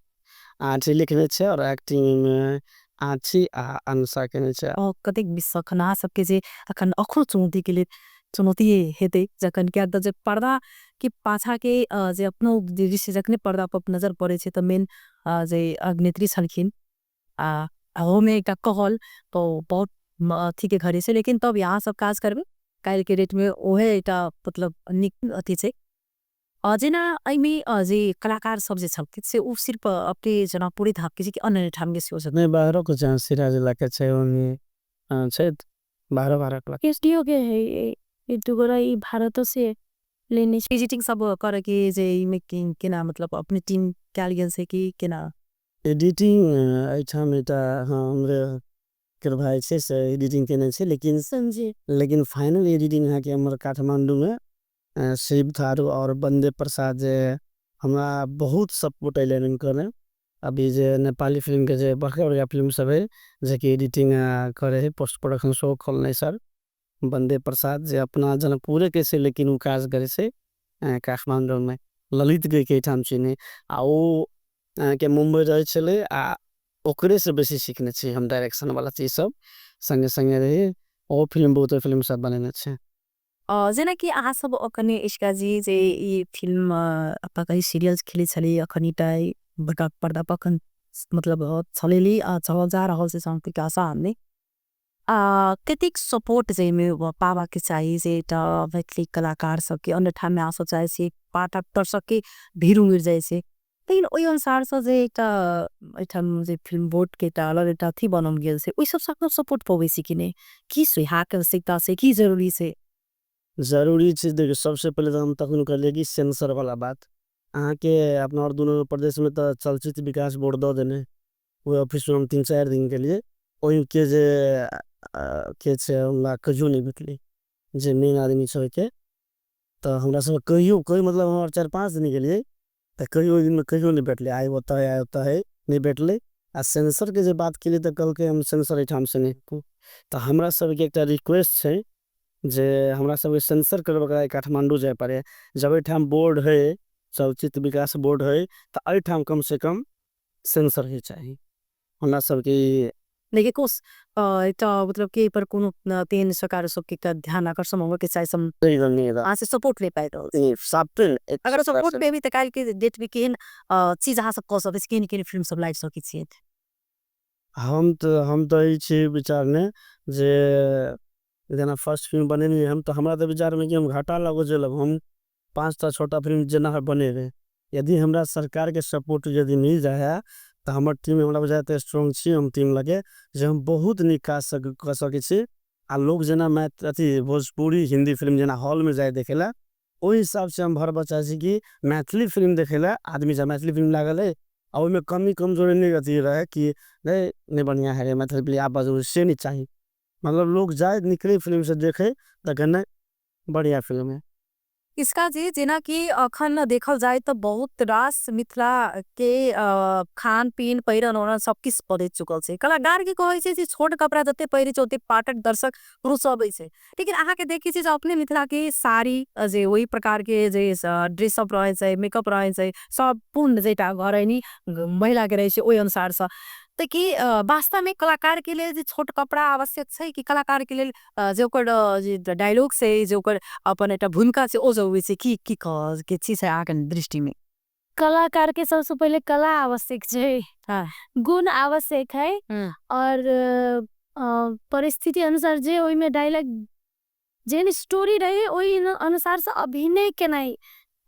[SPEAKER 3] आठी लिखने छै, और एक्टिंग में आठी आ अनुषा केने छै।
[SPEAKER 1] कतेक विश्वखन अहाँ सबके जे अखन अखनो चुनौती के लेल चुनौती हेतै, जखन किया तऽ जे पर्दा के पाछा के जे अपनो दृश्य जखने पर्दा पर नजर पड़ै छै तऽ मेन जे अभिनेत्री छलखिन आ ओहोमे एकटा कहल तऽ बहुत अथी के घड़ी छै, लेकिन तब यहाँ सब काज करबै काल्हि के डेट में ओहे एकटा मतलब नीक अथी छै। जेना एहिमे जे कलाकार सब जे छलखिन से ओ सिर्फ अपने जनकपुरे धाम के छै कि अन्य ठाम के सेहो छथिन?
[SPEAKER 3] नहि, बाहरो के छै, सिरा जिला के छै, ओन्ने छै बाहरो बाहर के।
[SPEAKER 2] एसडीओ के है ई दुगोरा, ई भारतो से लेने छै।
[SPEAKER 1] एडिटिंग सब करे के जे एहिमे केना मतलब अपने टीम कयल गेल छै कि केना?
[SPEAKER 3] एडिटिंग एहिठाम एकटा हमरे के भाई छै से एडिटिंग केने छै, लेकिन
[SPEAKER 2] संजय,
[SPEAKER 3] लेकिन फाइनल एडिटिंग अहाँके हमर काठमांडू में शिव थारू और बंदे प्रसाद जे हमरा बहुत सपोर्ट अयलनि करे। अभी जे नेपाली फिल्म के जे बड़का बड़का फिल्म सब है जेकि एडिटिंग करे है, पोस्ट प्रोडक्शन शो खोलने सर बंदे प्रसाद जे अपना जनकपुरे के से, लेकिन ओ काज करे छै काठमांडू में, ललित के एहिठाम चिन्है, आ ओ अहाँके मुम्बई रहै छलै, आ ओकरे से बेसी सीखने छी हम डायरेक्शन वाला चीज सब, संगे संगे रही ओ फिल्म बहुते फिल्म सब बनेने छै।
[SPEAKER 1] जेनाकि अहाँ सब अखने इशिका जी जे ई फिल्म अपन कही सीरियल खेलै छली, अखन ई बड़का पर्दा पर अखन मतलब छलेली आ चलल जा रहल छै संस्कृति के आशा हमने। कतेक सपोर्ट जाहिमे पाबा के चाही जे एकटा मैथिली कलाकार सबके अन्य ठाम में आसब चाहे छै, पाठक दर्शक के भीड़ उमड़ जाइ छै, लेकिन ओहि अनुसार से जे एकटा एहिठाम जे फिल्म बोर्ड के एकटा अलग एकटा अथी बनल गेल छै, ओहि सबसँ सपोर्ट पबै छै कि नहि, की सुहाग आवश्यकता छै, की जरूरी छै?
[SPEAKER 3] जरूरी छै। देखियौ सबसे पहिले तऽ हम तखन कहलियै कि सेंसर वाला बात अहाँके अपना आओर दुनू प्रदेशमे तऽ चलचित्र विकास बोर्ड दऽ देने, ओहि ऑफिसमे हम 3-4 दिन गेलियै, ओहिके जे के छै हमरा कहियो नहि भेटलै जे मेन आदमी छै ओहिके। तऽ हमरा सब कहियो कोइ मतलब हम 4-5 दिन गेलियै तऽ कहियो ओहि दिनमे कहियो नहि भेटलै, आइ ओतऽ है आइ ओतऽ है, नहि भेटलै। आ सेंसरके जे बात केलियै तऽ कहलकै हम सेंसर एहिठामसँ नहि हेतै। तऽ हमरा सबके एकटा रिक्वेस्ट छै जे हमरा सबके सेंसर करबऽके काठमाण्डू जाय पड़े, जब एहिठाम बोर्ड है चलचित्र विकास बोर्ड है तऽ एहिठाम कम से कम सेंसर ही चाही हमरा सबके।
[SPEAKER 1] देखिए कोस एकटा मतलब कि पर कोनो तेहन सरकार सबके एकटा ध्यान आकर्षण होबऽके चाही, अहाँ से सपोर्ट नहि पाबि रहल छै। अगर सपोर्ट पेबी तऽ काल्हि के डेट में केहन चीज अहाँ सब कऽ सकै छी, केहन केहन फिल्म सब लाबि सकै छियै?
[SPEAKER 3] हम तऽ ई छी विचारने जे जेना फर्स्ट फिल्म बनेलियै हम, तऽ हमरा तऽ विचारमे कि हम घाटा लगो झेलब, हम 5टा 6टा फिल्म जेना बनेबै। यदि हमरा सरकारके सपोर्ट यदि मिल जाइ है तऽ हमर टीम हमरा बुझाइ तऽ स्ट्रॉन्ग छी, हम टीम लगे जे हम बहुत नीक काज कऽ सकै छी। आ लोक जेना अथी भोजपुरी हिन्दी फिल्म जेना हॉलमे जाइ देखै लए, ओहि हिसाबसँ हम भरबऽ चाहै छी कि मैथिली फिल्म देखै लए आदमी जब मैथिली फिल्म लागल है आ ओहिमे कमी कमजोरी नहि अथी रहै कि नहि बढ़िआँ है मैथिली फिल्म आब बजू, से नहि चाही। मतलब लोक जाय निकले फिल्म से देखे तऽ नहि बढ़िआँ फिल्म है।
[SPEAKER 1] इसका जी जेना कि अखन देखल जाय तो बहुत रास मिथिला के खान पीन पहिरन ओढ़न सब किछु बदलि चुकल छै। कलाकार के कहै छै जे छोट कपड़ा जते पहिरै छै ओते पाठक दर्शक रुचबै छै, लेकिन अहाँके देखै छी जे अपने मिथिला के साड़ी जे ओहि प्रकार के जे ड्रेसअप रहै छै, मेकअप रहै छै, सब पूर्ण जेटा घरैनी महिला के रहै छै ओहि अनुसारसँ, तऽ की वास्तवमे कलाकार के लेल जे छोट कपड़ा आवश्यक छै कि कलाकार के लेल जे ओकर जे डायलॉग छै, जे ओकर अपन एकटा भूमिका छै ओ जरूरी छै? की की के चीज छै अहाँके दृष्टिमे?
[SPEAKER 2] कलाकार के सबसे पहिले कला आवश्यक छै, गुण आवश्यक है, और परिस्थिति अनुसार जे ओहिमे डायलॉग जेहन स्टोरी रहे ओहि अनुसार से अभिनय केनाइ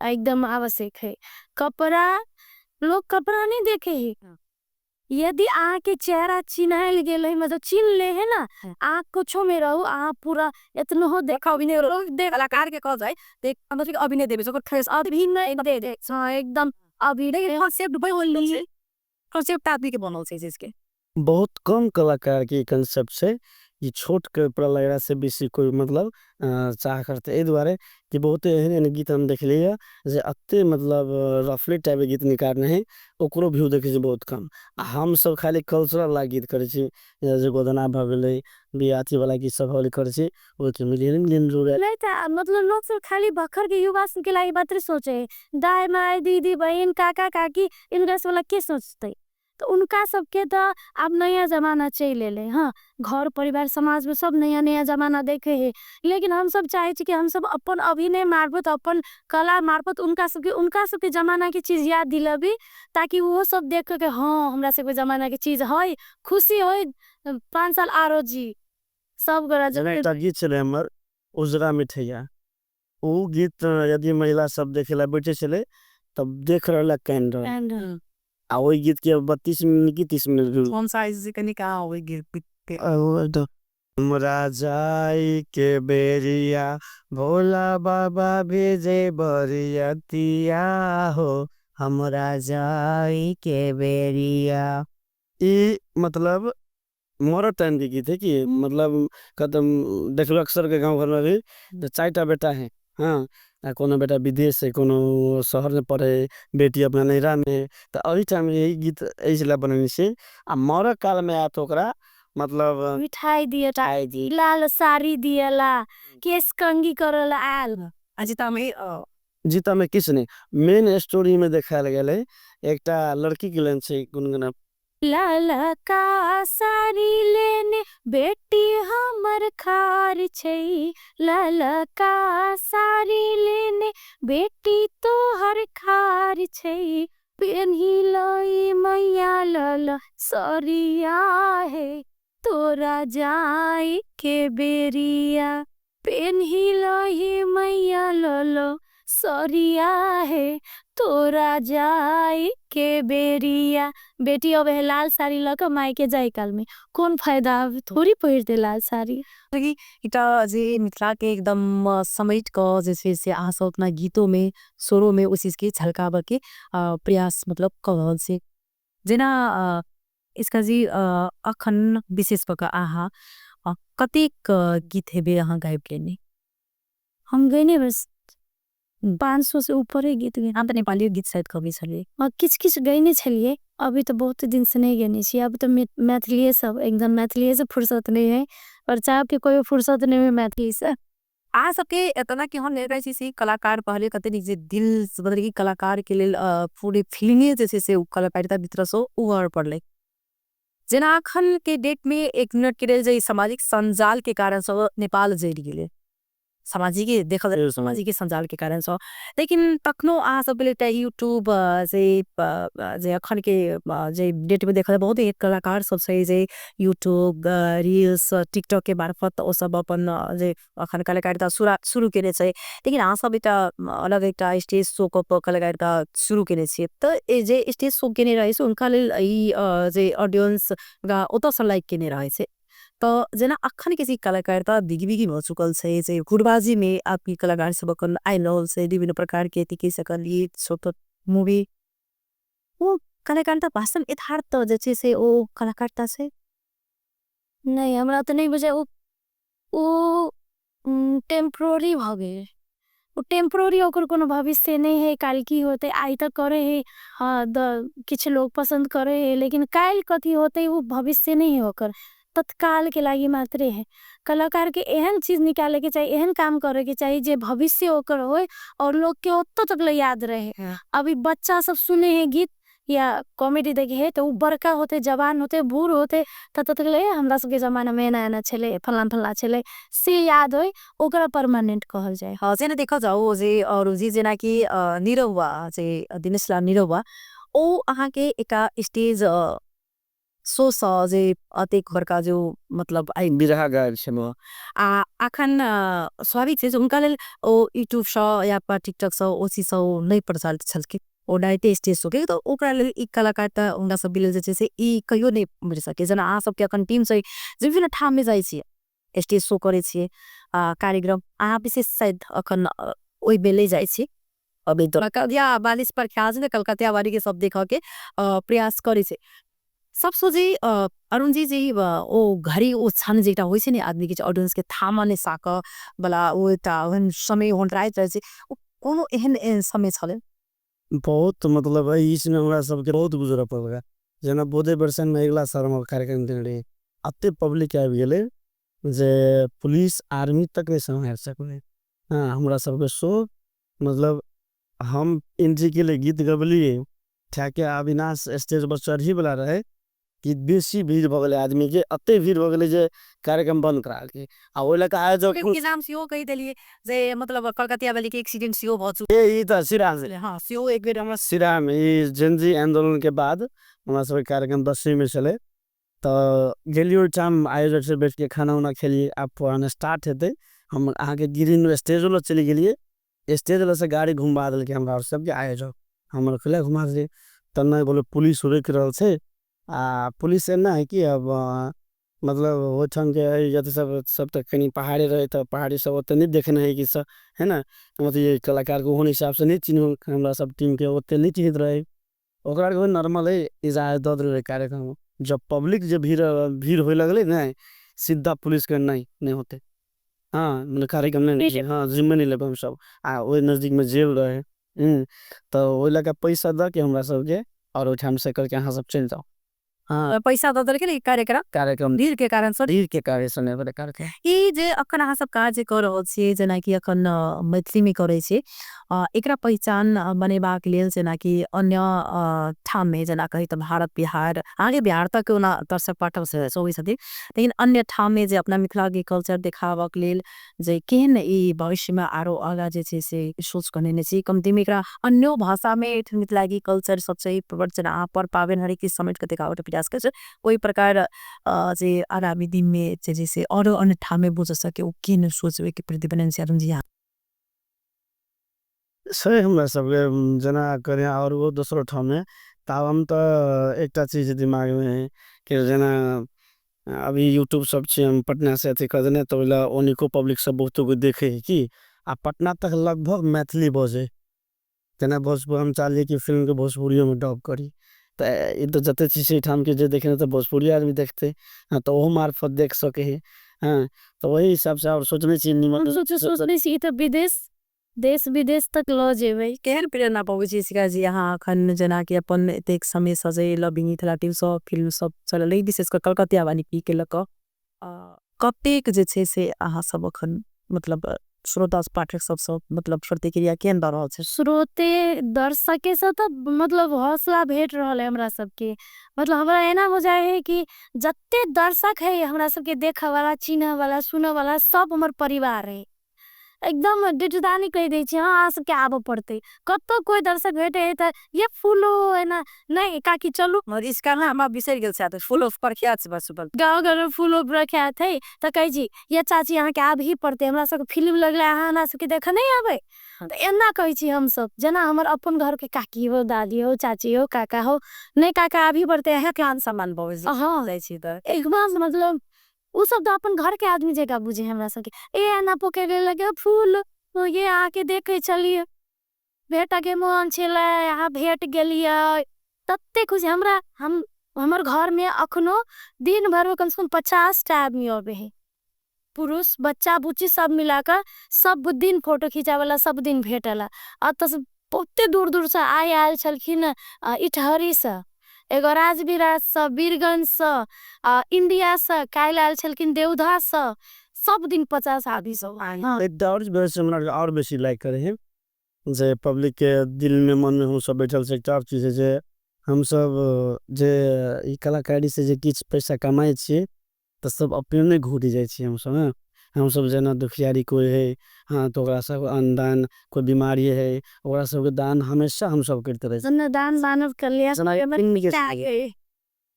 [SPEAKER 2] एकदम आवश्यक है। कपड़ा लोग कपड़ा नहीं देखे है, यदि अहाँ के चेहरा चिन्हायल गेल है मतलब चिन्ह ले है ना, अहाँ कुछो में रहू अहाँ पूरा इतना हो
[SPEAKER 1] देखा अभिनय कलाकार के कहल जाय देख अभिनय देवे फ्रेश अभिनय दे दे एकदम अभिनय कॉन्सेप्ट बनल कॉन्सेप्ट आदमी के बनल छै जिसके।
[SPEAKER 3] बहुत कम कलाकार के कंसेप्ट छै कि छोट कपड़ा लगेला से बेसी कोई मतलब चाह करते, एहि दुआरे कि बहुत एहन एहन गीत हम देखलियै जे एते मतलब रफली टाइप के गीत निकालने है ओकरो व्यू देखै छी बहुत कम। आ हम सब खाली कल्चरल ला गीत करै छी, जे गोदना भऽ गेलै बियाह अथी वाला गीत सब भऽ करै छी, ओहिके मिलियन मिलियन लोग
[SPEAKER 2] नहीं तऽ मतलब लोग सब खाली भखर के युवा सबके लागि मात्र सोचे है, दाय माय दीदी बहिन काका काकी इनका सब वाला के सोचते, तो उनका सबके तो अब नया जमाना चलि एलै। हाँ, घर परिवार समाज में सब नया नया जमाना देखे है, लेकिन हम सब चाहे छी कि हम सब अपन अभिनय मार्फत अपन कला मार्फत उनका सबके जमाना के चीज याद दिलबी, ताकि वो सब देख के हाँ हमरा सबके जमाना के चीज है, खुशी हो 5 साल आरो जी सब गोरा।
[SPEAKER 3] जेना एकटा गीत छलै हमर उजरा मिठैया, ओ गीत यदि महिला सब देखे ला बैठे छलै तब देख रहल कानि रहल, आ ओहि गीत के 32 मिनट की 30 मिनट
[SPEAKER 1] कौन साइज से कनी कहाँ ओहि गीत के
[SPEAKER 3] हमरा जाय के बेरिया भोला बाबा भेजे बरियतिया हो हमरा जाय के बेरिया। ई मतलब मोर टाइम के गीत है कि मतलब कदम देखलो अक्सर के गाँव घर में भी तो 4टा बेटा है, हाँ कोनो बेटा विदेश है कोनो शहर में पढ़े, बेटी अपना नैहरा में, तो अभी टाइम यही गीत ऐसे बनने से आ मर काल में आत ओकरा मतलब
[SPEAKER 2] मिठाई दिए, लाल साड़ी दिएला, केस कंघी करला आयल।
[SPEAKER 1] जीता में
[SPEAKER 3] जीता में किछु नहीं, मेन स्टोरी में देखायल गेल है एकटा लड़की के लेन छै गुनगुना।
[SPEAKER 2] लाल का साड़ी लेने बेटी हमर खार छै, लाल का साड़ी लेने बेटी तोहर खार छै, पेन्ही लई मैया लाल सरिया है, तोरा जाई के बेरिया पेन्ही लही मैया ललो सरिया हे तोरा जाई के बेरिया। बेटी अब है लाल साड़ी लऽ कऽ मायके जाय काल में कोन फायदा, थोड़ी पहिरते लाल साड़ी।
[SPEAKER 1] एकटा जे मिथिला के एकदम समेट कऽ जे छै से अहाँ सब अपना गीतों में स्वरों में उस चीज के झलकाबऽ के प्रयास मतलब कऽ रहल छी। जेना इसका जी अखन विशेष कऽ अहाँ कतेक गीत हेबे अहाँ गाबि लेने?
[SPEAKER 2] हम गएने बस 500 से ऊपर ही गीत गए।
[SPEAKER 1] हम तऽ नेपाली गीत शायद गबै छलियै।
[SPEAKER 2] किछ किछ गएने छलियै, अभी तो बहुत दिन से नहीं गएने छियै। अब तो मैथिलीये सब एकदम मैथिलीये से फुर्सत नहीं है और चाहब कि कोई फुर्सत नहीं है मैथिली से।
[SPEAKER 1] अहाँ सबके एतना कि हम नहीं रहै छी कलाकार पहले कते नीक जे दिल मतलब कि कलाकार के लेल पूरे फीलिंगे जे छै से उ कलाकारिता भीतर से उघड़ पड़लै। जेना अखन के डेट में एक मिनट के लेल जे सामाजिक संजाल के कारण से नेपाल जरि गेलै, सामाजिक देखल जाय सामाजिक संजाल के कारण से, लेकिन तखनो अहाँ सब के लेल यूट्यूब से जे अखन के जे डेट में देखल जाय बहुत एक कलाकार सब छै जे यूट्यूब रील्स टिकटॉक के मार्फत ओ सब अपन जे अखन कलाकारिता शुरू केने छै। लेकिन अहाँ सब एकटा अलग एकटा स्टेज शो कऽ कलाकारिता शुरू केने छियै, तऽ जे स्टेज शो केने रहै छै उनका लेल ई जे ऑडियंस ओतऽसँ लाइक केने रहै छै। तऽ जेना अखन के कलाकारिता बिगी बिगी भऽ चुकल छै, जे गुड़बाजी में आपकी कलाकार सब अखन आबि रहल छै विभिन्न प्रकार के अथी कहि सकलियै छोट मूवी, ओ कलाकारिता वास्तव यथार्थ जे छै से ओ कलाकारिता छै?
[SPEAKER 2] नहीं, हमरा तऽ नहीं बुझाय, ओ टेम्पोररी भऽ गेल। ओ टेम्पोररी ओकर कोनो भविष्य नहीं है, काल की होते आइ तक करे है, हाँ किछु लोग पसंद करे है, लेकिन काल कथी होते वो भविष्य नहीं है ओकर, तत्काल के लागि मात्रे है। कलाकार के एहन चीज निकाले के चाहिए, एहन काम करे के चाहिए जे भविष्य ओकर होए और लोग के ओतो तक ले याद रहे। अभी बच्चा सब सुने है गीत या कॉमेडी देखे है तो वो बड़का होते, जवान होते, बूढ़ होते, तब तक ले हमरा सबके जमाना में एना एना छले, फलां फलां छले, से याद होए, ओकरा परमानेंट कहल जाए।
[SPEAKER 1] हाँ, जेना देखा जाओ जे और जी जेना कि निरहुआ, जे दिनेश लाल निरहुआ, ओ अहाँ के एका स्टेज शो सँ जे अतेक बड़का जो मतलब आई
[SPEAKER 3] बिरहा गायल छलहुँ।
[SPEAKER 1] आ अखन स्वाभाविक छै जे हुनका लेल ओ यूट्यूब सँ या टिकटॉक सँ ओ चीज सँ ओ नहि प्रचलित छलखिन, ओ डायरेक्ट स्टेज शो के, तऽ ओकरा लेल ई कलाकारिता हुनका सब लेल जे छै से ई कहियो नहि मिल सकै। जेना अहाँ सबके अखन टीम छै जे विभिन्न ठाम में जाइ छियै, स्टेज शो करै छियै, कार्यक्रम अहाँ विशेष शायद अखन ओहि बेले जाइ छी। अभी तो या बालिश पर ख्याल छै ने कलकतिया वाली के सब देखऽ के प्रयास करै छै। सब सोझे अरुण जी जी ओ घड़ी ओ क्षण जेटा होइ छै ने आदमी के ऑडियंस के थामा ने साक बला ओ एकटा ओहन समय ओहन राति रहै छै, ओ कोनो एहन एहन समय छलै?
[SPEAKER 3] बहुत मतलब है, इसमें हमरा सबके बहुत गुजरऽ पड़ल। जेना बोधे बरसन में अगिला साल हम कार्यक्रम देने रहियै, अते पब्लिक आबि गेलै जे पुलिस आर्मी तक नहि सम्हारि सकलै। हाँ, हमरा सबके शो मतलब हम एंट्री के लिए गीत गबलियै, ठेके अविनाश स्टेज पर चढ़ी वाला रहे कि बेसी भीड़ भऽ गेलै आदमी के, अते भीड़ भऽ गेलै जे कार्यक्रम बंद करा देलकै। आ ओहि लऽ कऽ आयोजक
[SPEAKER 1] के नाम सेहो कहि देलियै जे मतलब कलकतिया वाली के एक्सीडेंट सेहो भऽ चुकल।
[SPEAKER 3] ए, ई तऽ सिरा से।
[SPEAKER 1] हाँ, सेहो एक बेर हमरा
[SPEAKER 3] सिरा में ई जेनजी आंदोलन के बाद हमरा सबके कार्यक्रम 10वीं में छलै, तऽ गेलियै ओहिठाम आयोजक से बैठ के खाना उना खेलियै। आब पुराना स्टार्ट हेतै, हम अहाँके ग्रीन स्टेज लग चलि गेलियै, स्टेज लग से गाड़ी घुमा देलकै हमरा सबके आयोजक, हमर खुला घुमा देलियै। तऽ नहि बोले पुलिस रोकि रहल छै, आ पुलिस एना है कि अब मतलब ओहिठाम के है जते सब तऽ कनि पहाड़ी रहै, तऽ पहाड़ी सब ओते नहि देखने है कि सब है ने, मतलब ये कलाकार के ओहन हिसाब से नहि चिन्ह, हमरा सब टीम के ओते नहि चिन्हैत रहै, ओकरा आरके नॉर्मल है इजाजत दऽ देल रहै कार्यक्रम। जब पब्लिक जे भीड़ होए लगलै ने, सीधा पुलिस के नहीं, नहीं होते, हाँ मतलब कार्यक्रम नहीं, हाँ जिम्मे नहीं लेबै हम सब। आ ओहि नजदीक में जेल रहे, तऽ ओहि लऽ कऽ पैसा दऽ के हमरा सबके और ओहिठाम से करके अहाँ सब चलि जाउ। हाँ।
[SPEAKER 1] पैसा दऽ देलकै ने कार्यक्रम?
[SPEAKER 3] कार्यक्रम।
[SPEAKER 1] भीड़ के कारण से।
[SPEAKER 3] भीड़ के कारण से नहि भेलै कार्यक्रम।
[SPEAKER 1] ई जे अखन अहाँ सब काज कऽ रहल छियै, जेनाकि अखन मैथिली में करै छियै, एकरा पहिचान बनेबाक लेल जेनाकि अन्य ठाम में, जेना कही तऽ भारत, बिहार, अहाँके बिहार तक ओना दर्शक पाठक से अबै छथिन, लेकिन अन्य ठाम में जे अपना मिथिला के कल्चर देखाबक लेल जे केहन ई भविष्य में आरो आगा जे छै से सोच कने छी, कमती में एकरा अन्यो भाषा में मिथिला के कल्चर सब छै, प्रवचन अहाँ पर पाबनि हरेक चीज समेट के देखाबक प्रयास। प्रयास करै छै। ओहि प्रकार जे आगामी दिन में जे से औरो अन्य ठाम में बुझ सके, ओ केहन सोच ओहिके प्रति बनल छै अरुण जी?
[SPEAKER 3] छै हमरा सबके जेना करै आओर ओ दोसरो ठाममे, ताब हम तऽ एकटा चीज दिमागमे है कि जेना अभी यूट्यूब सब छै, हम पटना से अथी कर देने, तऽ ओहि लए ओनिको पब्लिक सब बहुतो कोइ देखे है की, आ पटना तक लगभग मैथिली बजै, जेना भोजपुर हम चाहलियै कि फिल्मके भोजपुरियोमे डब करी, तऽ ई तऽ जते चीज छै एहिठामके जे देखे तऽ भोजपुरी आदमी देखतै, हँ, तऽ ओहो मार्फत देख सकै है, हँ, तऽ ओहि हिसाबसँ आओर सोचने छी निमन।
[SPEAKER 2] सोचने छी तऽ विदेश, देश विदेश तक लऽ जेबै।
[SPEAKER 1] केहन प्रेरणा पबै छी शिखा जी अहाँ अखन, जेनाकि अपन एतेक समय सँ जे लविंग मिथिला टीम सब फिल्म सब चलल, विशेष कऽ कलकतिया वाली के लऽ कऽ कतेक जे छै से अहाँ सब अखन मतलब श्रोता पाठक सबसँ मतलब प्रतिक्रिया केहन दऽ रहल छै?
[SPEAKER 2] श्रोते दर्शके से तऽ मतलब हौसला भेट रहल है हमरा सबके। मतलब हमरा एना हो जाए है कि जते दर्शक है हमरा सबके देखऽ वाला, चिन्ह वाला, सुनऽ वाला, सब हमर परिवार है। एकदम डिटदानी कहि दै छी, हँ अहाँ सबके आबऽ पड़तै। कतौ कोइ दर्शक भेटे है तऽ ये फूलो एना नहि काकी चलू।
[SPEAKER 1] मगर इसका ना हमरा बिसरि गेल छै, फूलो प्रख्यात छै बस।
[SPEAKER 2] गाँव घर में फूलो प्रख्यात है तऽ कहै छी ये चाची अहाँके आबही पड़तै, हमरा सबके फिल्म लगलै, अहाँ हमरा सबके देखऽ नहि आबै? तऽ एना कहै छी हमसब जेना हमर अपन घर के काकी हो, दादी हो, चाची हो, काका हो, नहि काका आबही पड़तै अहाँके।
[SPEAKER 1] मान सम्मान पबै छी।
[SPEAKER 2] हँ,
[SPEAKER 1] जाइ छी तऽ
[SPEAKER 2] एकदम मतलब ओ सब तऽ अपन घर के आदमी जकाँ बुझे हमरा सबके। ए एना पोखरि लगे फूल ये अहाँके देखे छलियै, भेटऽ के मोन छलै, अहाँ भेट गेलियै, तते खुशी हमरा। हम हमर घर में अखनो दिन भर में कम से कम 50टा आदमी अबे है, पुरुष बच्चा बुच्ची सब मिलाकर, सब दिन फोटो खिंचावेला, सब दिन भेटेला। अतऽ बहुते दूर दूर से आइ आयल छलखिन, इटहरीसँ, एगो राजविराजसँ, वीरगंजसँ, इंडियासँ, काल्हि आयल छलखिन देवधासँ। सब दिन 50 आदमी सब आयल।
[SPEAKER 3] एकटा आओर वजहसँ हमरा आओर बेसी लाइक करै है जे पब्लिकके दिलमे मनमे हमसब बैठल छै। एकटा आओर चीज है जे हमसब जे ई कलाकारीसँ जे किछु पैसा कमाइ छियै तऽ सब अपने नहि घूटि जाइ छियै हमसब। हँ, हमसब जेना दुखियारी कोइ हइ, हँ, तऽ ओकरा सब अन्नदान, कोइ बीमारी हइ ओकरा सबके दान हमेशा हमसब करते रहै छी।
[SPEAKER 2] अन्नदान मानव कल्याण।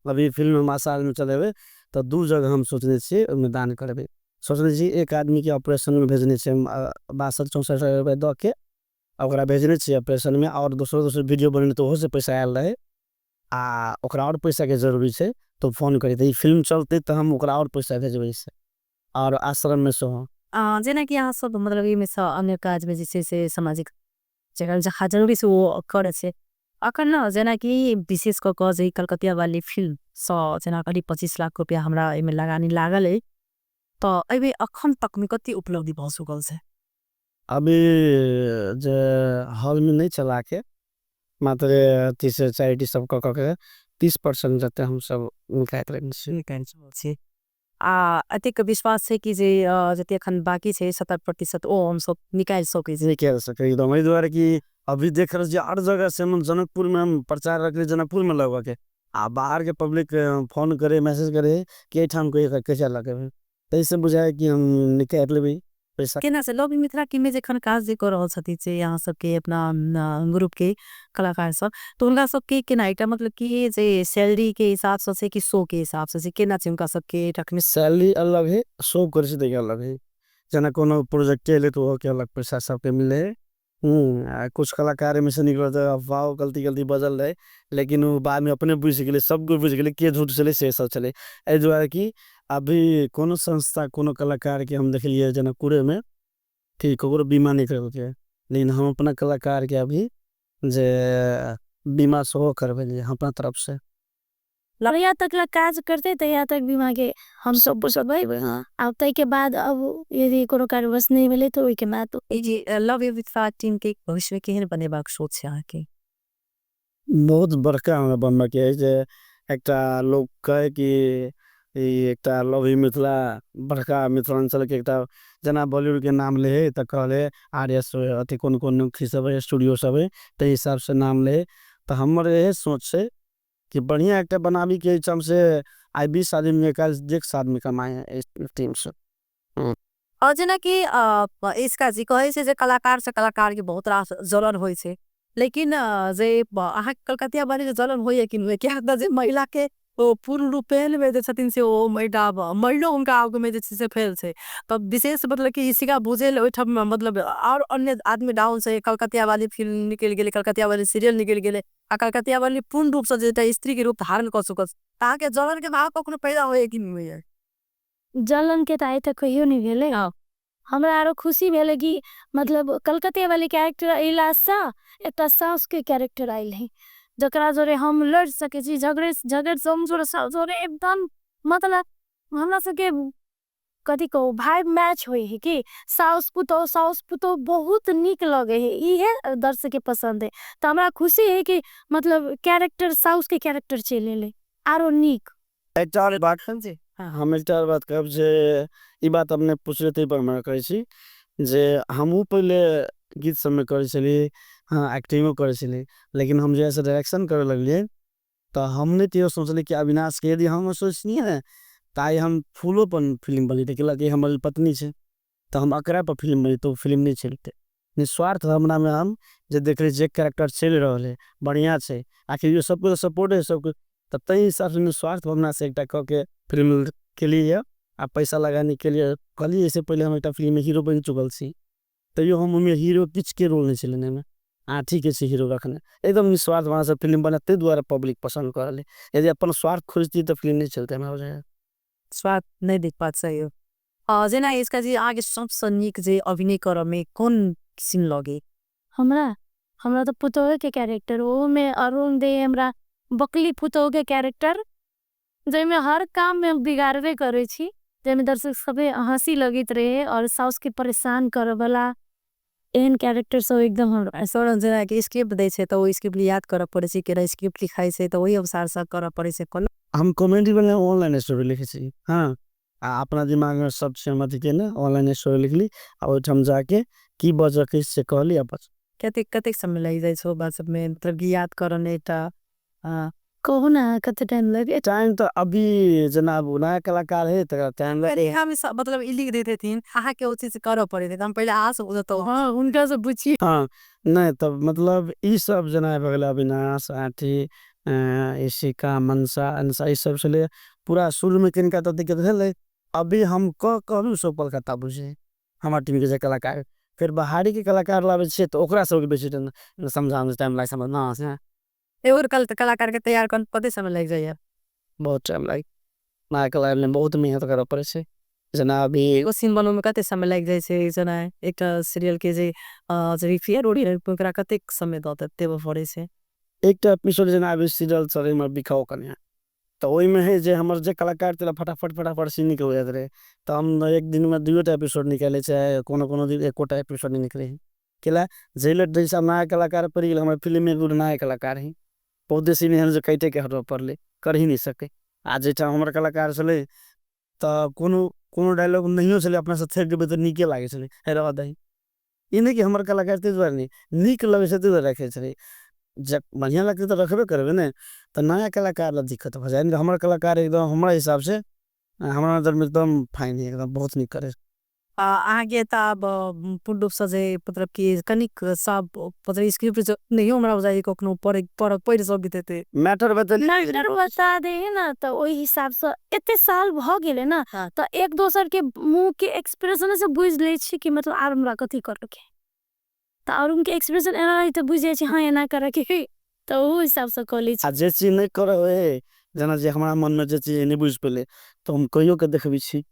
[SPEAKER 3] अभी फिल्म हम आषाढ़मे चलेबै तऽ 2 जगह हम सोचने छियै ओहिमे दान करबै। सोचने छी एक आदमीके ऑपरेशनमे भेजने छियै हम, 62 64 हजार रुपैआ दऽ के ओकरा भेजने छियै ऑपरेशनमे, आओर दोसरो दोसर वीडियो बनेने तऽ ओहोसँ पैसा आयल रहै, आ ओकरा आओर पैसाके जरूरी छै तऽ फोन करै, तऽ ई फिल्म चलतै तऽ हम ओकरा आओर पैसा भेजबै से, आओर आश्रममे सेहो।
[SPEAKER 1] जेनाकि अहाँ सब मतलब एहिमे सँ अन्य काजमे जे छै से सामाजिक जगह जहाँ जरूरी छै ओ करै छै अखन न, जेनाकि विशेष कऽ कऽ जे कलकतिया वाली फिल्म सँ जेना करीब 25 लाख रुपया हमरा एहिमे लगानी लागल है, तऽ एहिमे अखन तक में कते उपलब्धि भऽ चुकल छै?
[SPEAKER 3] अभी जे हॉलमे नहि चला के मात्र अथी से चैरिटी सब कऽ के 30% जते हमसब निकालि लेने छी।
[SPEAKER 1] निकालि चुकल छी। आ एतेक विश्वास छै कि जे जते अखन बाकी छै 70% ओ हमसब निकालि सकै छी?
[SPEAKER 3] निकालि सकै एकदम, एहि दुआरे कि अभी देख रहल छी हर जगह से हम जनकपुरमे हम प्रचार रखली, जनकपुरमे लगबऽके, आ बाहरके पब्लिक फोन करे मैसेज करे कि एहिठाम कैसे लगेबै, ताहिसँ बुझाइ कि हम निकालि लेबै पैसा।
[SPEAKER 1] केना से लव मिथिला टीम में जखन काज जे कऽ रहल छथिन से अहाँ सबके अपना ग्रुप के कलाकार सब, तऽ हुनका सबके केना एकटा मतलब कि जे सैलरी के हिसाब से छै कि शो के हिसाब से छै, केना छै हुनका सबके रखने?
[SPEAKER 3] सैलरी अलग है, शो करै छै तऽ अलग है, जेना कोनो प्रोजेक्टे एलै तऽ ओहोके अलग पैसा सबके मिलै है। आ कुछ कलाकार में से निकलल तऽ अफवाह गलती गलती बजल रहै, लेकिन ओ बादमे अपने बुझि गेलै, सब कोइ बुझि गेलै के झूठ छलै से सब छलै। एहि दुआरे कि अभी कोनो संस्था कोनो कलाकारके हम देखलियै जनकपुरेमे कि ककरो बीमा नहि करबेलकै, लेकिन हम अपना कलाकारके अभी जे बीमा सेहो करबेलियै हम अपना तरफसँ।
[SPEAKER 2] जहिया तक ला काज करते तहिया तक बीमा के हम सब बुझबै, आब ताहिके बाद अब यदि कोनो कारणवश नहि भेलै तऽ ओहिके बाद।
[SPEAKER 1] ई जे लव you Mithila team के भविष्यमे केहन बनेबाक सोच छै अहाँके?
[SPEAKER 3] बहुत बड़का हमरा बनबऽके अछि जे एकटा लोक कहै कि ई एकटा लव you Mithila बड़का मिथिलाञ्चलके एकटा जेना बॉलीवुडके नाम लै हइ तऽ कहलै आर एस अथी कोन कोन अथी सब हइ स्टूडियो सब हइ ताहि हिसाबसँ नाम लै हइ, तऽ हमर इएह सोच छै कि बढ़िआँ एकटा बनाबीके एहिठाम से आइ 20 आदमी काल्हि 1 आदमी कमाइ है एहि टीमसँ।
[SPEAKER 1] आओर जेनाकि इसका जी कहै छै जे कलाकार से कलाकारके बहुत रास जलन होइ छै, लेकिन जे अहाँ कलकतिया बारे जे जलन होइए कि नहि, किया तऽ जे महिलाके ओ पूर्ण रूपेण मे जे छथिन से ओ एकटा महिलो हुनका आगू मे जे छै से फेल छै। तऽ विशेष मतलब कि इशिका भुजेल ओहिठाम मतलब आओर अन्य आदमी डाउन छै। कलकतिया वाली फिल्म निकलि गेलै, कलकतिया वाली सीरियल निकलि गेलै, आ कलकतिया वाली पूर्ण रूप से जे एकटा स्त्री के रूप धारण कऽ चुकल छै। अहाँके जलन के भाव कखनो पैदा होइए कि नहि होइए?
[SPEAKER 2] जलन के तऽ आइ तक कहियो नहि भेलै। हमरा आरो खुशी भेलै कि मतलब कलकतिया वाली कैरेक्टर अयलासँ एकटा साउसके कैरेक्टर आयल है, जकरा जोरे हम लड़ि सकै छी, झगड़े झगड़ि जोरे एकदम, मतलब हमरा सबके कथी कहू, भाइब मैच होइ है कि साउस पुतोह, साउस पुतोह बहुत नीक लगे है। इहे दर्शक के पसंद है, तऽ हमरा खुशी है कि मतलब कैरेक्टर साउस के कैरेक्टर चलि एलै आरो नीक।
[SPEAKER 3] एकटा आओर बात, हम एकटा आओर बात कहब जे ई बात अपने पुछले ताहि पर हमरा कहै छी जे हमहूँ पहिले गीत सबमे करै छलियै, हँ, एक्टिंगो करै छलियै, लेकिन हम जहियासँ डायरेक्शन करऽ लगलियै तऽ हम नहि तैयो सोचलियै कि अविनाशके यदि हम सोचतियै ने तऽ आइ हम फूलोपर फिल्म बनेतै, कैलाकि हमर पत्नी छै तऽ हम एकरा पर फिल्म बनेतहुँ, फिल्म नहि चलतै। निस्वार्थ भावनामे हम जे देखलियै जे कैरेक्टर चलि रहल है, बढ़िआँ छै, आखिर सबके सपोर्ट है सबके, तऽ ताहि हिसाबसँ निस्वार्थ भावनासँ एकटा कऽ के फिल्म केलियै आ पैसा लगानी केलियै। कहलियै एहिसँ पहिले हम एकटा फिल्ममे हीरो बनि चुकल छी, तैयो हम ओहिमे हीरो किछुके रोल नहि छलनि एहिमे। अहाँ ठीके छै, हीरो रखने एकदम निस्वार्थ भावनासँ फिल्म बना, ताहि दुआरे पब्लिक पसन्द कऽ रहल है। यदि अपन स्वार्थ खोजतियै तऽ फिल्म नहि चलतै हमरा बुझाइए।
[SPEAKER 1] स्वार्थ नहि देख पात सही। जेना इसका जी अहाँके सबसँ नीक जे अभिनय करऽमे कोन सीन लगे?
[SPEAKER 2] हमरा तऽ पुतोहके कैरेक्टर, ओहोमे अरुण दे हमरा बकली पुतोहके कैरेक्टर, जाहिमे हर काममे हम बिगाड़बे करै छी, जाहिमे दर्शक सबे हँसी लगैत रहे और साउसके परेशान करऽवला एहन कैरेक्टर सब एकदम हमरा।
[SPEAKER 1] सर जेना कि स्क्रिप्ट दै छै तऽ ओ स्क्रिप्ट याद करऽ पड़ै छै, केना स्क्रिप्ट लिखाइ छै तऽ ओहि अनुसारसँ करऽ पड़ै छै। कोना
[SPEAKER 3] हम कॉमेडी वाला ऑनलाइन स्टोरी लिखै छी, हँ, आ अपना दिमागमे सब चीज हम अथी केने ऑनलाइन स्टोरी लिखली आ ओहिठाम जाके की बजऽ से कहली आ बस।
[SPEAKER 1] कतेक कतेक समय लागि जाइ छै ओ बात सबमे, मतलब कि याद करऽ मे एकटा?
[SPEAKER 2] कहू ने कते टाइम लगे?
[SPEAKER 3] टाइम तऽ अभी जेना नया कलाकार है तऽ टाइम
[SPEAKER 1] अरे हम मतलब ई लिख दैत हेथिन, अहाँके ओ चीज करऽ पड़ैत हेतै। हम पहिले अहाँ से बुझतहुँ।
[SPEAKER 2] हँ, हुनका से पुछिए।
[SPEAKER 3] हँ, नहि तऽ मतलब ई सब जेना भऽ गेलै अविनाश, आँठी, इशिका, मनसा, अंसा, ई सब छलै पूरा शुरूमे कनिका तऽ दिक्कत भेलै। अभी हम कह कहलहुँ सब कलकत्ता बुझै हमर टीमके जे कलाकार, फेर बाहरीके कलाकार लाबै छियै तऽ ओकरा सबके बेसी समझाबैमे टाइम लागि समझना से।
[SPEAKER 1] एगो कलाकार के तैयार करऽ कते समय लागि जाइए?
[SPEAKER 3] बहुत टाइम लागि, नया कलाकारमे बहुत मेहनत करऽ पड़ै छै। जेना अभी
[SPEAKER 1] एगो सीन बनबैमे कते समय लागि जाइ छै? जेना एकटा सीरियल के जे रिफियर ओकरा कतेक समय दऽ देबऽ पड़ै छै?
[SPEAKER 3] एकटा एपिसोड जेना अभी सीरियल चलै हमर बिकाउ कन्या, तऽ ओहिमे है जे हमर जे कलाकार छलै फटाफट फटाफट सीन निकलि जाइत रहै, तऽ हम एक दिनमे दुइयोटा एपिसोड निकालै चाहे कोनो कोनो दिन एकोटा एपिसोड नहि निकलै है। कैला जाहि लए जैसा नया कलाकार पड़ि गेल हमर फिल्ममे, एगो नया कलाकार है, बहुते सीन एहन जे काटिके हटबऽ पड़लै, कर ही नहि सकै। आ जाहिठाम हमर कलाकार छलै तऽ कोनो कोनो डायलॉग नहियो छलै, अपनासँ थकि जेबै तऽ नीके लागै छलै, हे रहऽ दही। ई नहि कि हमर कलाकार ताहि दुआरे नहि नीक लगै छै, ताहि दुआरे राखै छलै, जब बढ़िआँ लगतै तऽ रखबे करबै ने। तऽ नया कलाकार लए दिक्कत भऽ जाइ। हमर कलाकार एकदम हमरा हिसाबसँ हमरा नजरमे एकदम फाइन है, एकदम बहुत नीक करै।
[SPEAKER 1] अहाँके तऽ आब पूर्ण रूपसँ जे मतलब कि कनिक सब मतलब स्क्रिप्ट नहियो हमरा बुझाइए कखनो पढ़ पढ़ि सकैत हेतै।
[SPEAKER 3] मैटर बदल
[SPEAKER 2] मैटर बता दे है ने तऽ ओहि हिसाबसँ एते साल भऽ गेलै ने तऽ एक दोसर के मुँह के एक्सप्रेशन से बुझि लै छी कि मतलब आब हमरा कथी करऽके, तऽ अरुण के एक्सप्रेशन एना रहै तऽ बुझि जाइ छी हँ एना करऽके है, तऽ ओहू हिसाबसँ कऽ लै छी।
[SPEAKER 3] आ जे चीज नहि करऽ है, जेना जे हमरा मनमे जे चीज नहि बुझि पेलै तऽ हम कहियो के देखबै छी,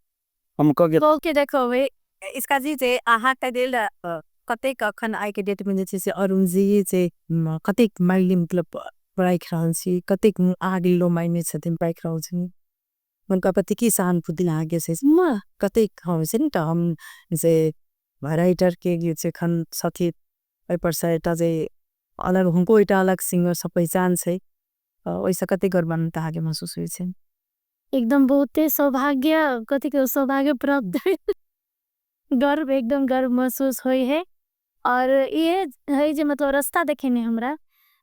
[SPEAKER 3] हम कह
[SPEAKER 1] के देखबै। इसका जी जे अहाँके लेल कतेक अखन आइ के डेट में जे छै से अरुण जी जे कतेक मानि मतलब राखि रहल छी, कतेक अहाँके लो मायने छथिन राखि रहल छी, हुनका प्रति की सहानुभूति अहाँके से कतेक? हम से ने तऽ हम जे राइटर के जे एखन छथिन, एहिपर से एकटा जे अलग हुनको एकटा अलग सिंगर पहिचान छै, ओहिसँ कतेक गर्वान्वित अहाँके महसूस होइ छै?
[SPEAKER 2] एकदम बहुते सौभाग्य, कथी के सौभाग्य प्राप्त, गर्व, एकदम गर्व महसूस होइ है। और ये है जे मतलब रास्ता देखेने हमरा,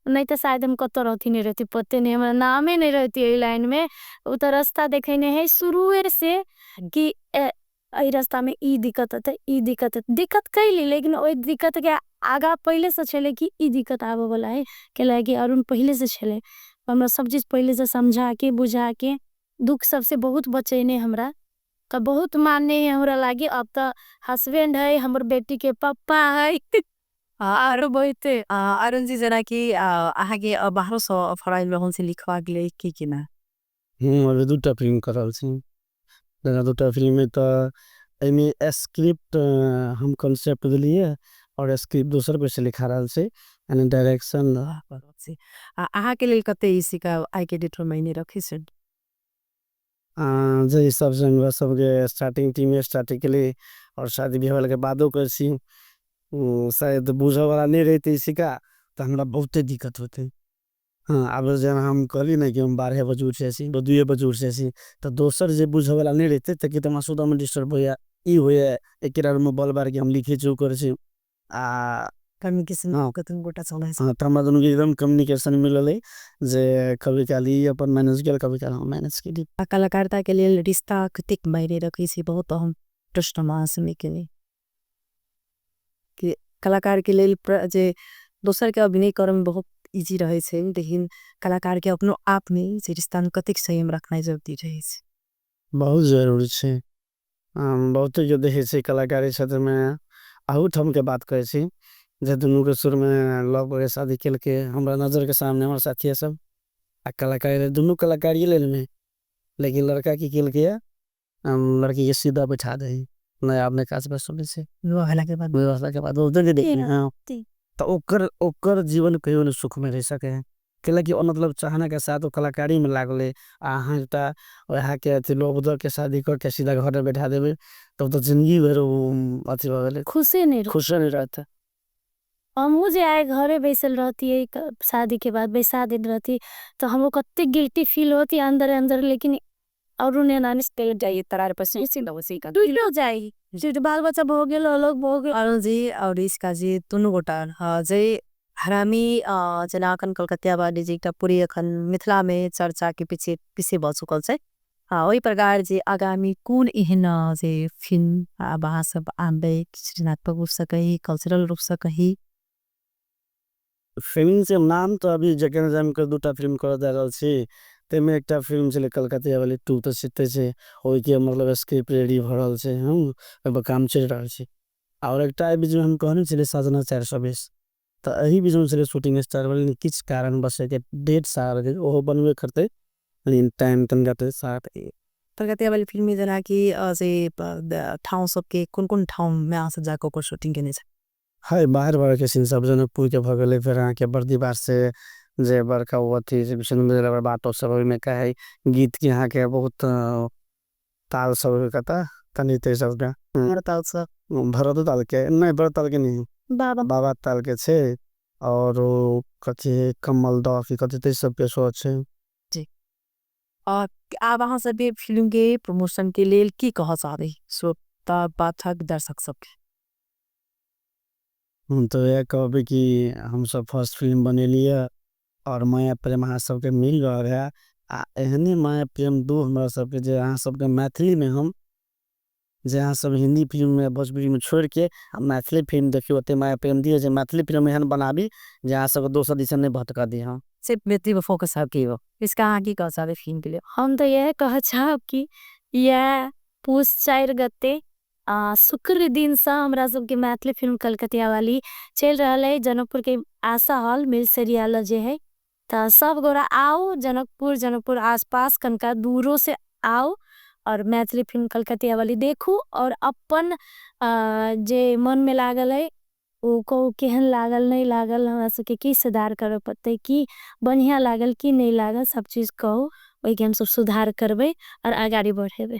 [SPEAKER 2] नहि तऽ शायद हम कतऽ रहती नहि रहती, पते नहि, हमरा नामे नहि रहती एहि लाइन में। ओ तऽ रास्ता देखेने है शुरुए से कि एहि रास्ता में ई दिक्कत हेतै, ई दिक्कत हेतै। दिक्कत कैली, लेकिन ओहि दिक्कत के आगा पहिले से छलै कि ई दिक्कत आबऽ वाला है, कैला कि अरुण पहिले से छलै। हमरा सब चीज पहिलेसँ समझाके बुझाके दुःख सबसे बहुत बचेने, हमरा तऽ बहुत माने है हमरा लागी। अब तऽ हस्बैंड है, हमर बेटी के पप्पा है।
[SPEAKER 1] आरो बहुते अरुण जी, जना कि अहाँके बाहरोसँ ऑफर आयल रहल से लिखबाक लेल की केना?
[SPEAKER 3] अभी 2टा फिल्म कर रहल छी। जेना 2टा फिल्म में तऽ एहिमे स्क्रिप्ट हम कॉन्सेप्ट देलियै और स्क्रिप्ट दोसर पे से लिखा रहल छै, यानी डायरेक्शन।
[SPEAKER 1] अहाँके लेल कते ई सिखा आइ के डेट में मायने रखै छै?
[SPEAKER 3] जे हिसाब से हमरा सबके स्टार्टिंग टीम में स्टार्टिंग के लिए और शादी ब्याह के बादो कर छी, शायद बुझऽ वाला नहीं रहते सिका तो हमरा बहुते दिक्कत होते। हाँ, अब जेना हम कहली ना कि हम 12 बजे उठे छी, 2 बजे उठे छी, तो दोसर जे बुझऽ वाला नहीं रहते तो कि तमा सुधा में डिस्टर्ब होया, ई होया, एक रात में बॉल बार के हम लिखे जो कर छी। आ
[SPEAKER 1] कम्युनिकेशन
[SPEAKER 3] हाँ।
[SPEAKER 1] कतन गोटा चलै छै।
[SPEAKER 3] हाँ, त हमरा दोनों के एकदम कम्युनिकेशन मिलल है, जे कभी काली अपन मैनेज केल, कभी काली हम मैनेज केली।
[SPEAKER 1] आ कलाकारिता के लेल रिश्ता कतेक मायने रखै छै, बहुत अहम प्रश्न महासमय के लिए। कि कलाकार के लेल जे दोसर के अभिनय करम में बहुत इजी रहे छै, लेकिन कलाकार के अपनो आप में जे रिश्ता में कतेक संयम रखना जरूरी रहे छै।
[SPEAKER 3] बहुत जरूरी छै। बहुत जो देखे छै कलाकारी क्षेत्र में, अहू ठाम के बात करै छी, जे दुनू के सुर में लव वगैरह शादी केल के हमरा नजर के सामने हमर साथी सब, आ कलाकारी दुनू कलाकारी लेल में, लेकिन लड़का की केल के लड़की के सीधा बैठा दे, नया अपने काज पर सुनै छै।
[SPEAKER 1] विवाह होला के बाद।
[SPEAKER 3] विवाह होला के बाद, वो दे दे, हाँ। तो ओकर जीवन कहियो नहीं सुख में रह सके है। कैला कि मतलब चाहना के साथ वो कलाकारी में लागले, आ अहाँ एकटा वएह के अथी लोभ दऽ के शादी कऽ के सीधा घर में बैठा देबै, तब तऽ जिंदगी भरि ओ अथी भऽ गेलै।
[SPEAKER 2] खुशे नहीं रहतै।
[SPEAKER 3] खुशे नहीं रहतै।
[SPEAKER 2] हमहूँ जे आइ घरे बैसल रहतियै, शादी के बाद बैसा देने रहती, तो हमरो कते गिल्टी फील होती अंदर अंदर, लेकिन और उन्हें नानी से
[SPEAKER 1] जाइए, तरार पर से सीधा वैसे ही कर।
[SPEAKER 2] टूटो जाइए। जे बाल बच्चा भो गेल, अलग भो गेल।
[SPEAKER 1] अरुण जी और इसका जी दोनों गोटा, हाँ, जे हरामी, जना अखन कलकत्ता वाली जी एकटा पूरी अखन मिथिला में चर्चा के पीछे पीछे भऽ चुकल छै। हाँ, ओहि प्रकार जे आगामी कोन एहन जे फिल्म आब अहाँ सब आनबै, सृजनात्मक रूप से कही, कल्चरल रूप से कही?
[SPEAKER 3] फिल्म से नाम तो अभी जखन जाम के 2टा फिल्म करऽ जा रहल छी, ताहिमे एकटा फिल्म छलै कलकत्ता वाली 2 तऽ सिते छै, ओहिके मतलब स्क्रिप्ट रेडी भऽ रहल छै, ओहिपर काम चलि रहल छै। आओर एकटा एहि बीचमे हम कहने छलियै साजना 420, तऽ एहि बीचमे छलै शूटिंग स्टार्ट भेलै, लेकिन किछु कारणवश एहिके डेट सार गेल, ओहो बनबे करतै, लेकिन टाइम तनिका तऽ साथ
[SPEAKER 1] कलकत्ता वाली फिल्म में जेनाकि, से, ठाउँ सबके, कोन कोन ठाउँमे अहाँ सब जाकऽ ओकर शूटिंग केने छै?
[SPEAKER 3] है, बाहर बाहर के सीन सब जनकपुर के भऽ गेलै, फेर अहाँके बर्दीबास से जे बड़का ओ अथी जे विष्णु मन्दिर बाटो सब ओहिमे कहै गीत के अहाँके बहुत ताल सब ओहि कतऽ तनि ताहि सबके।
[SPEAKER 1] भरत ताल सब?
[SPEAKER 3] भरत ताल के, नहि, भरत ताल के नहि।
[SPEAKER 2] बाबा।
[SPEAKER 3] बाबा ताल के छै, और ओ कथी कमल दह की कथी ताहि सबके सेहो छै।
[SPEAKER 1] जी। और आब अहाँ सबके फिल्म के प्रमोशन के लेल की कहऽ चाहबै श्रोता पाठक दर्शक सबके?
[SPEAKER 3] हम तऽ इएह कहबै कि हमसब फर्स्ट फिल्म बनेलियै और माया प्रेम अहाँ सबके मिल रहल है, आ एहने माया प्रेम 2 हमरा सबके जे अहाँ सबके मैथिली में हम जे अहाँ सब हिंदी फिल्म में भोजपुरी में छोड़ के आ मैथिली फिल्म देखियौ, ओते माया प्रेम दियौ जे मैथिली फिल्म एहन बनाबी जे अहाँ सबके दोसर दिसन नहीं भटका दी। हम
[SPEAKER 1] सिर्फ मैथिली पर फोकस है इसका अहाँ की कहऽ चाहबै फिल्म के लिए?
[SPEAKER 2] हम तऽ यह कहऽ चाहब कि यह पूस 4 गते, शुक्र दिन से हमरा सबके मैथिली फिल्म कलकतिया वाली चल रहा है जनकपुर के आशा हॉल मिलसरिया जे है, तो सब गोरा आओ जनकपुर, जनकपुर आसपास कनका दूरों से आओ और मैथिली फिल्म कलकतिया वाली देखू और अपन, जे मन में लागल है वो कहू केहन लागल नहीं लागल, हमरा सबके की सुधार करे पड़ते, की बढ़िया लागल की नहीं लागल, सब चीज कहू, वही के हम सब सुधार करबे और आगाड़ी बढ़ेबे।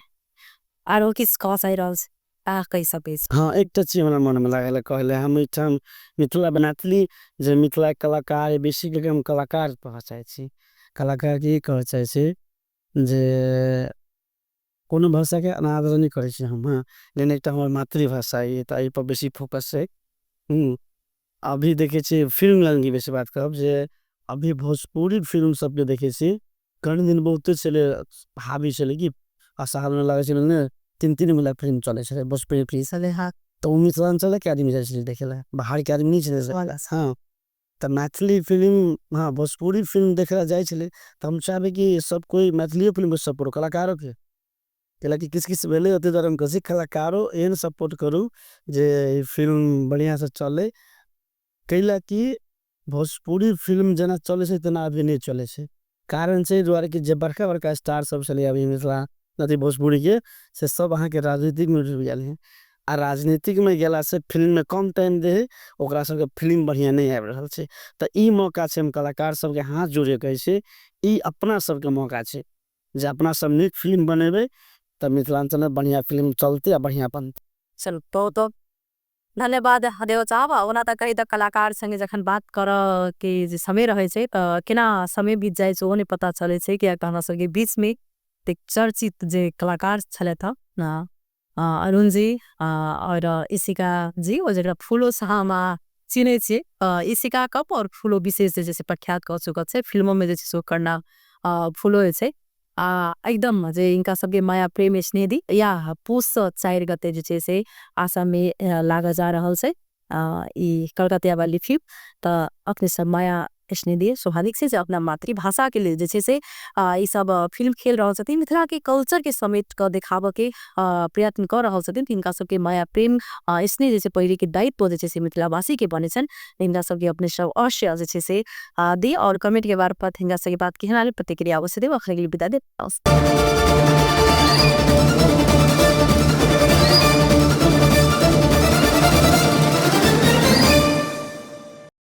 [SPEAKER 1] आरो किस कह चाहि रहल छी? आ कहि सकै छी?
[SPEAKER 3] हाँ, एकटा चीज हमरा मन में लागल कहले हम एहिठाम मिथिला मैथिली जे मिथिला कलाकार बेसी के हम कलाकार कहऽ चाहै छी। कलाकार के ई कहऽ चाहै छी जे कोनो भाषा के अनादर नहीं करै छी हम, हाँ, लेकिन एकटा हमर मातृभाषा है तऽ एहि पर बेसी फोकस छै। अभी देखै छी फिल्म लाइन की बेसी बात करब जे अभी भोजपुरी फिल्म सबके देखै छी, कनि दिन बहुते छलै हावी छलै कि असाल में लागै छलै ने, 3-3 महिना फिल्म चलै छलै भोजपुरी फिल्म।
[SPEAKER 1] छलै, हाँ।
[SPEAKER 3] तऽ ओ मिथिलांचल के आदमी जाइ छलै देखै लए, बाहर के आदमी नहि छलै। हाँ, तऽ मैथिली फिल्म, हँ, भोजपुरी फिल्म देखै लए जाइ छलै, तऽ हम चाहबै कि सब कोइ मैथिलियो फिल्मके सपोर्ट, कलाकारोके, कैलाकि किछु किछु भेलै, ताहि दुआरे हम कहै छी कलाकारो एहन सपोर्ट करू जे फिल्म बढ़िआँसँ चलै, कैलाकि भोजपुरी फिल्म जेना चलै छै तेना अभी नहि चलै छै। कारण छै एहि दुआरे कि जे बड़का बड़का स्टार सब छलै अभी मिथिला अथी भोजपुरीके, से सब अहाँके राजनीतिकमे डूबि गेल हइ, आ राजनीतिकमे गेलासँ फिल्ममे कम टाइम दै हइ, ओकरा सबके फिल्म बढ़िआँ नहि आबि रहल छै। तऽ ई मौका छै, हम कलाकार सबके हाथ जोड़िके कहै छी, ई अपना सबके मौका छै जे अपना सब नीक फिल्म बनेबै तऽ मिथिलाञ्चलमे बढ़िआँ फिल्म चलतै आ बढ़िआँ बनतै।
[SPEAKER 1] चलू, बहुत बहुत धन्यवाद देव साहब। ओना तऽ कही तऽ कलाकार संगे जखन बात करऽ के जे समय रहै छै तऽ केना समय बीत जाइ छै ओ नहि पता चलै छै, कियाकि हमरा सबके बीचमे एक चर्चित जे कलाकार छलथि हँ अरुण जी आओर इशिका जी, ओ जकरा फूलो सँ हम चिन्है छियै, इशिका कप आओर फूलो विशेष जे छै से प्रख्यात कऽ चुकल छै फिल्मोमे, जे छै से ओकर नाम फूलो छै। आ एकदम जे इनका सबके माया प्रेम स्नेह दी या पूस 4 गते जे छै से आसाममे लागऽ जा रहल छै ई कलकतिया वाली फिल्म, तऽ अपने सब माया स्नेह दिए। स्वाभाविक छै जे अपना मातृभाषाके लेल जे छै से ई सब फिल्म खेल रहल छथिन, मिथिलाके कल्चरके समेट कऽ देखाबऽके प्रयत्न कऽ रहल छथिन, तिनका सबके माया प्रेम स्नेह जे छै पहिरेके दायित्व जे छै से मिथिलावासीके बनै छनि। हिनका सबके अपने सब अवश्य जे छै से दी और कमेंट के मार्फत हिनका सबके बात केहन आयल प्रतिक्रिया अवश्य देब। अखन के लिए विदा देब।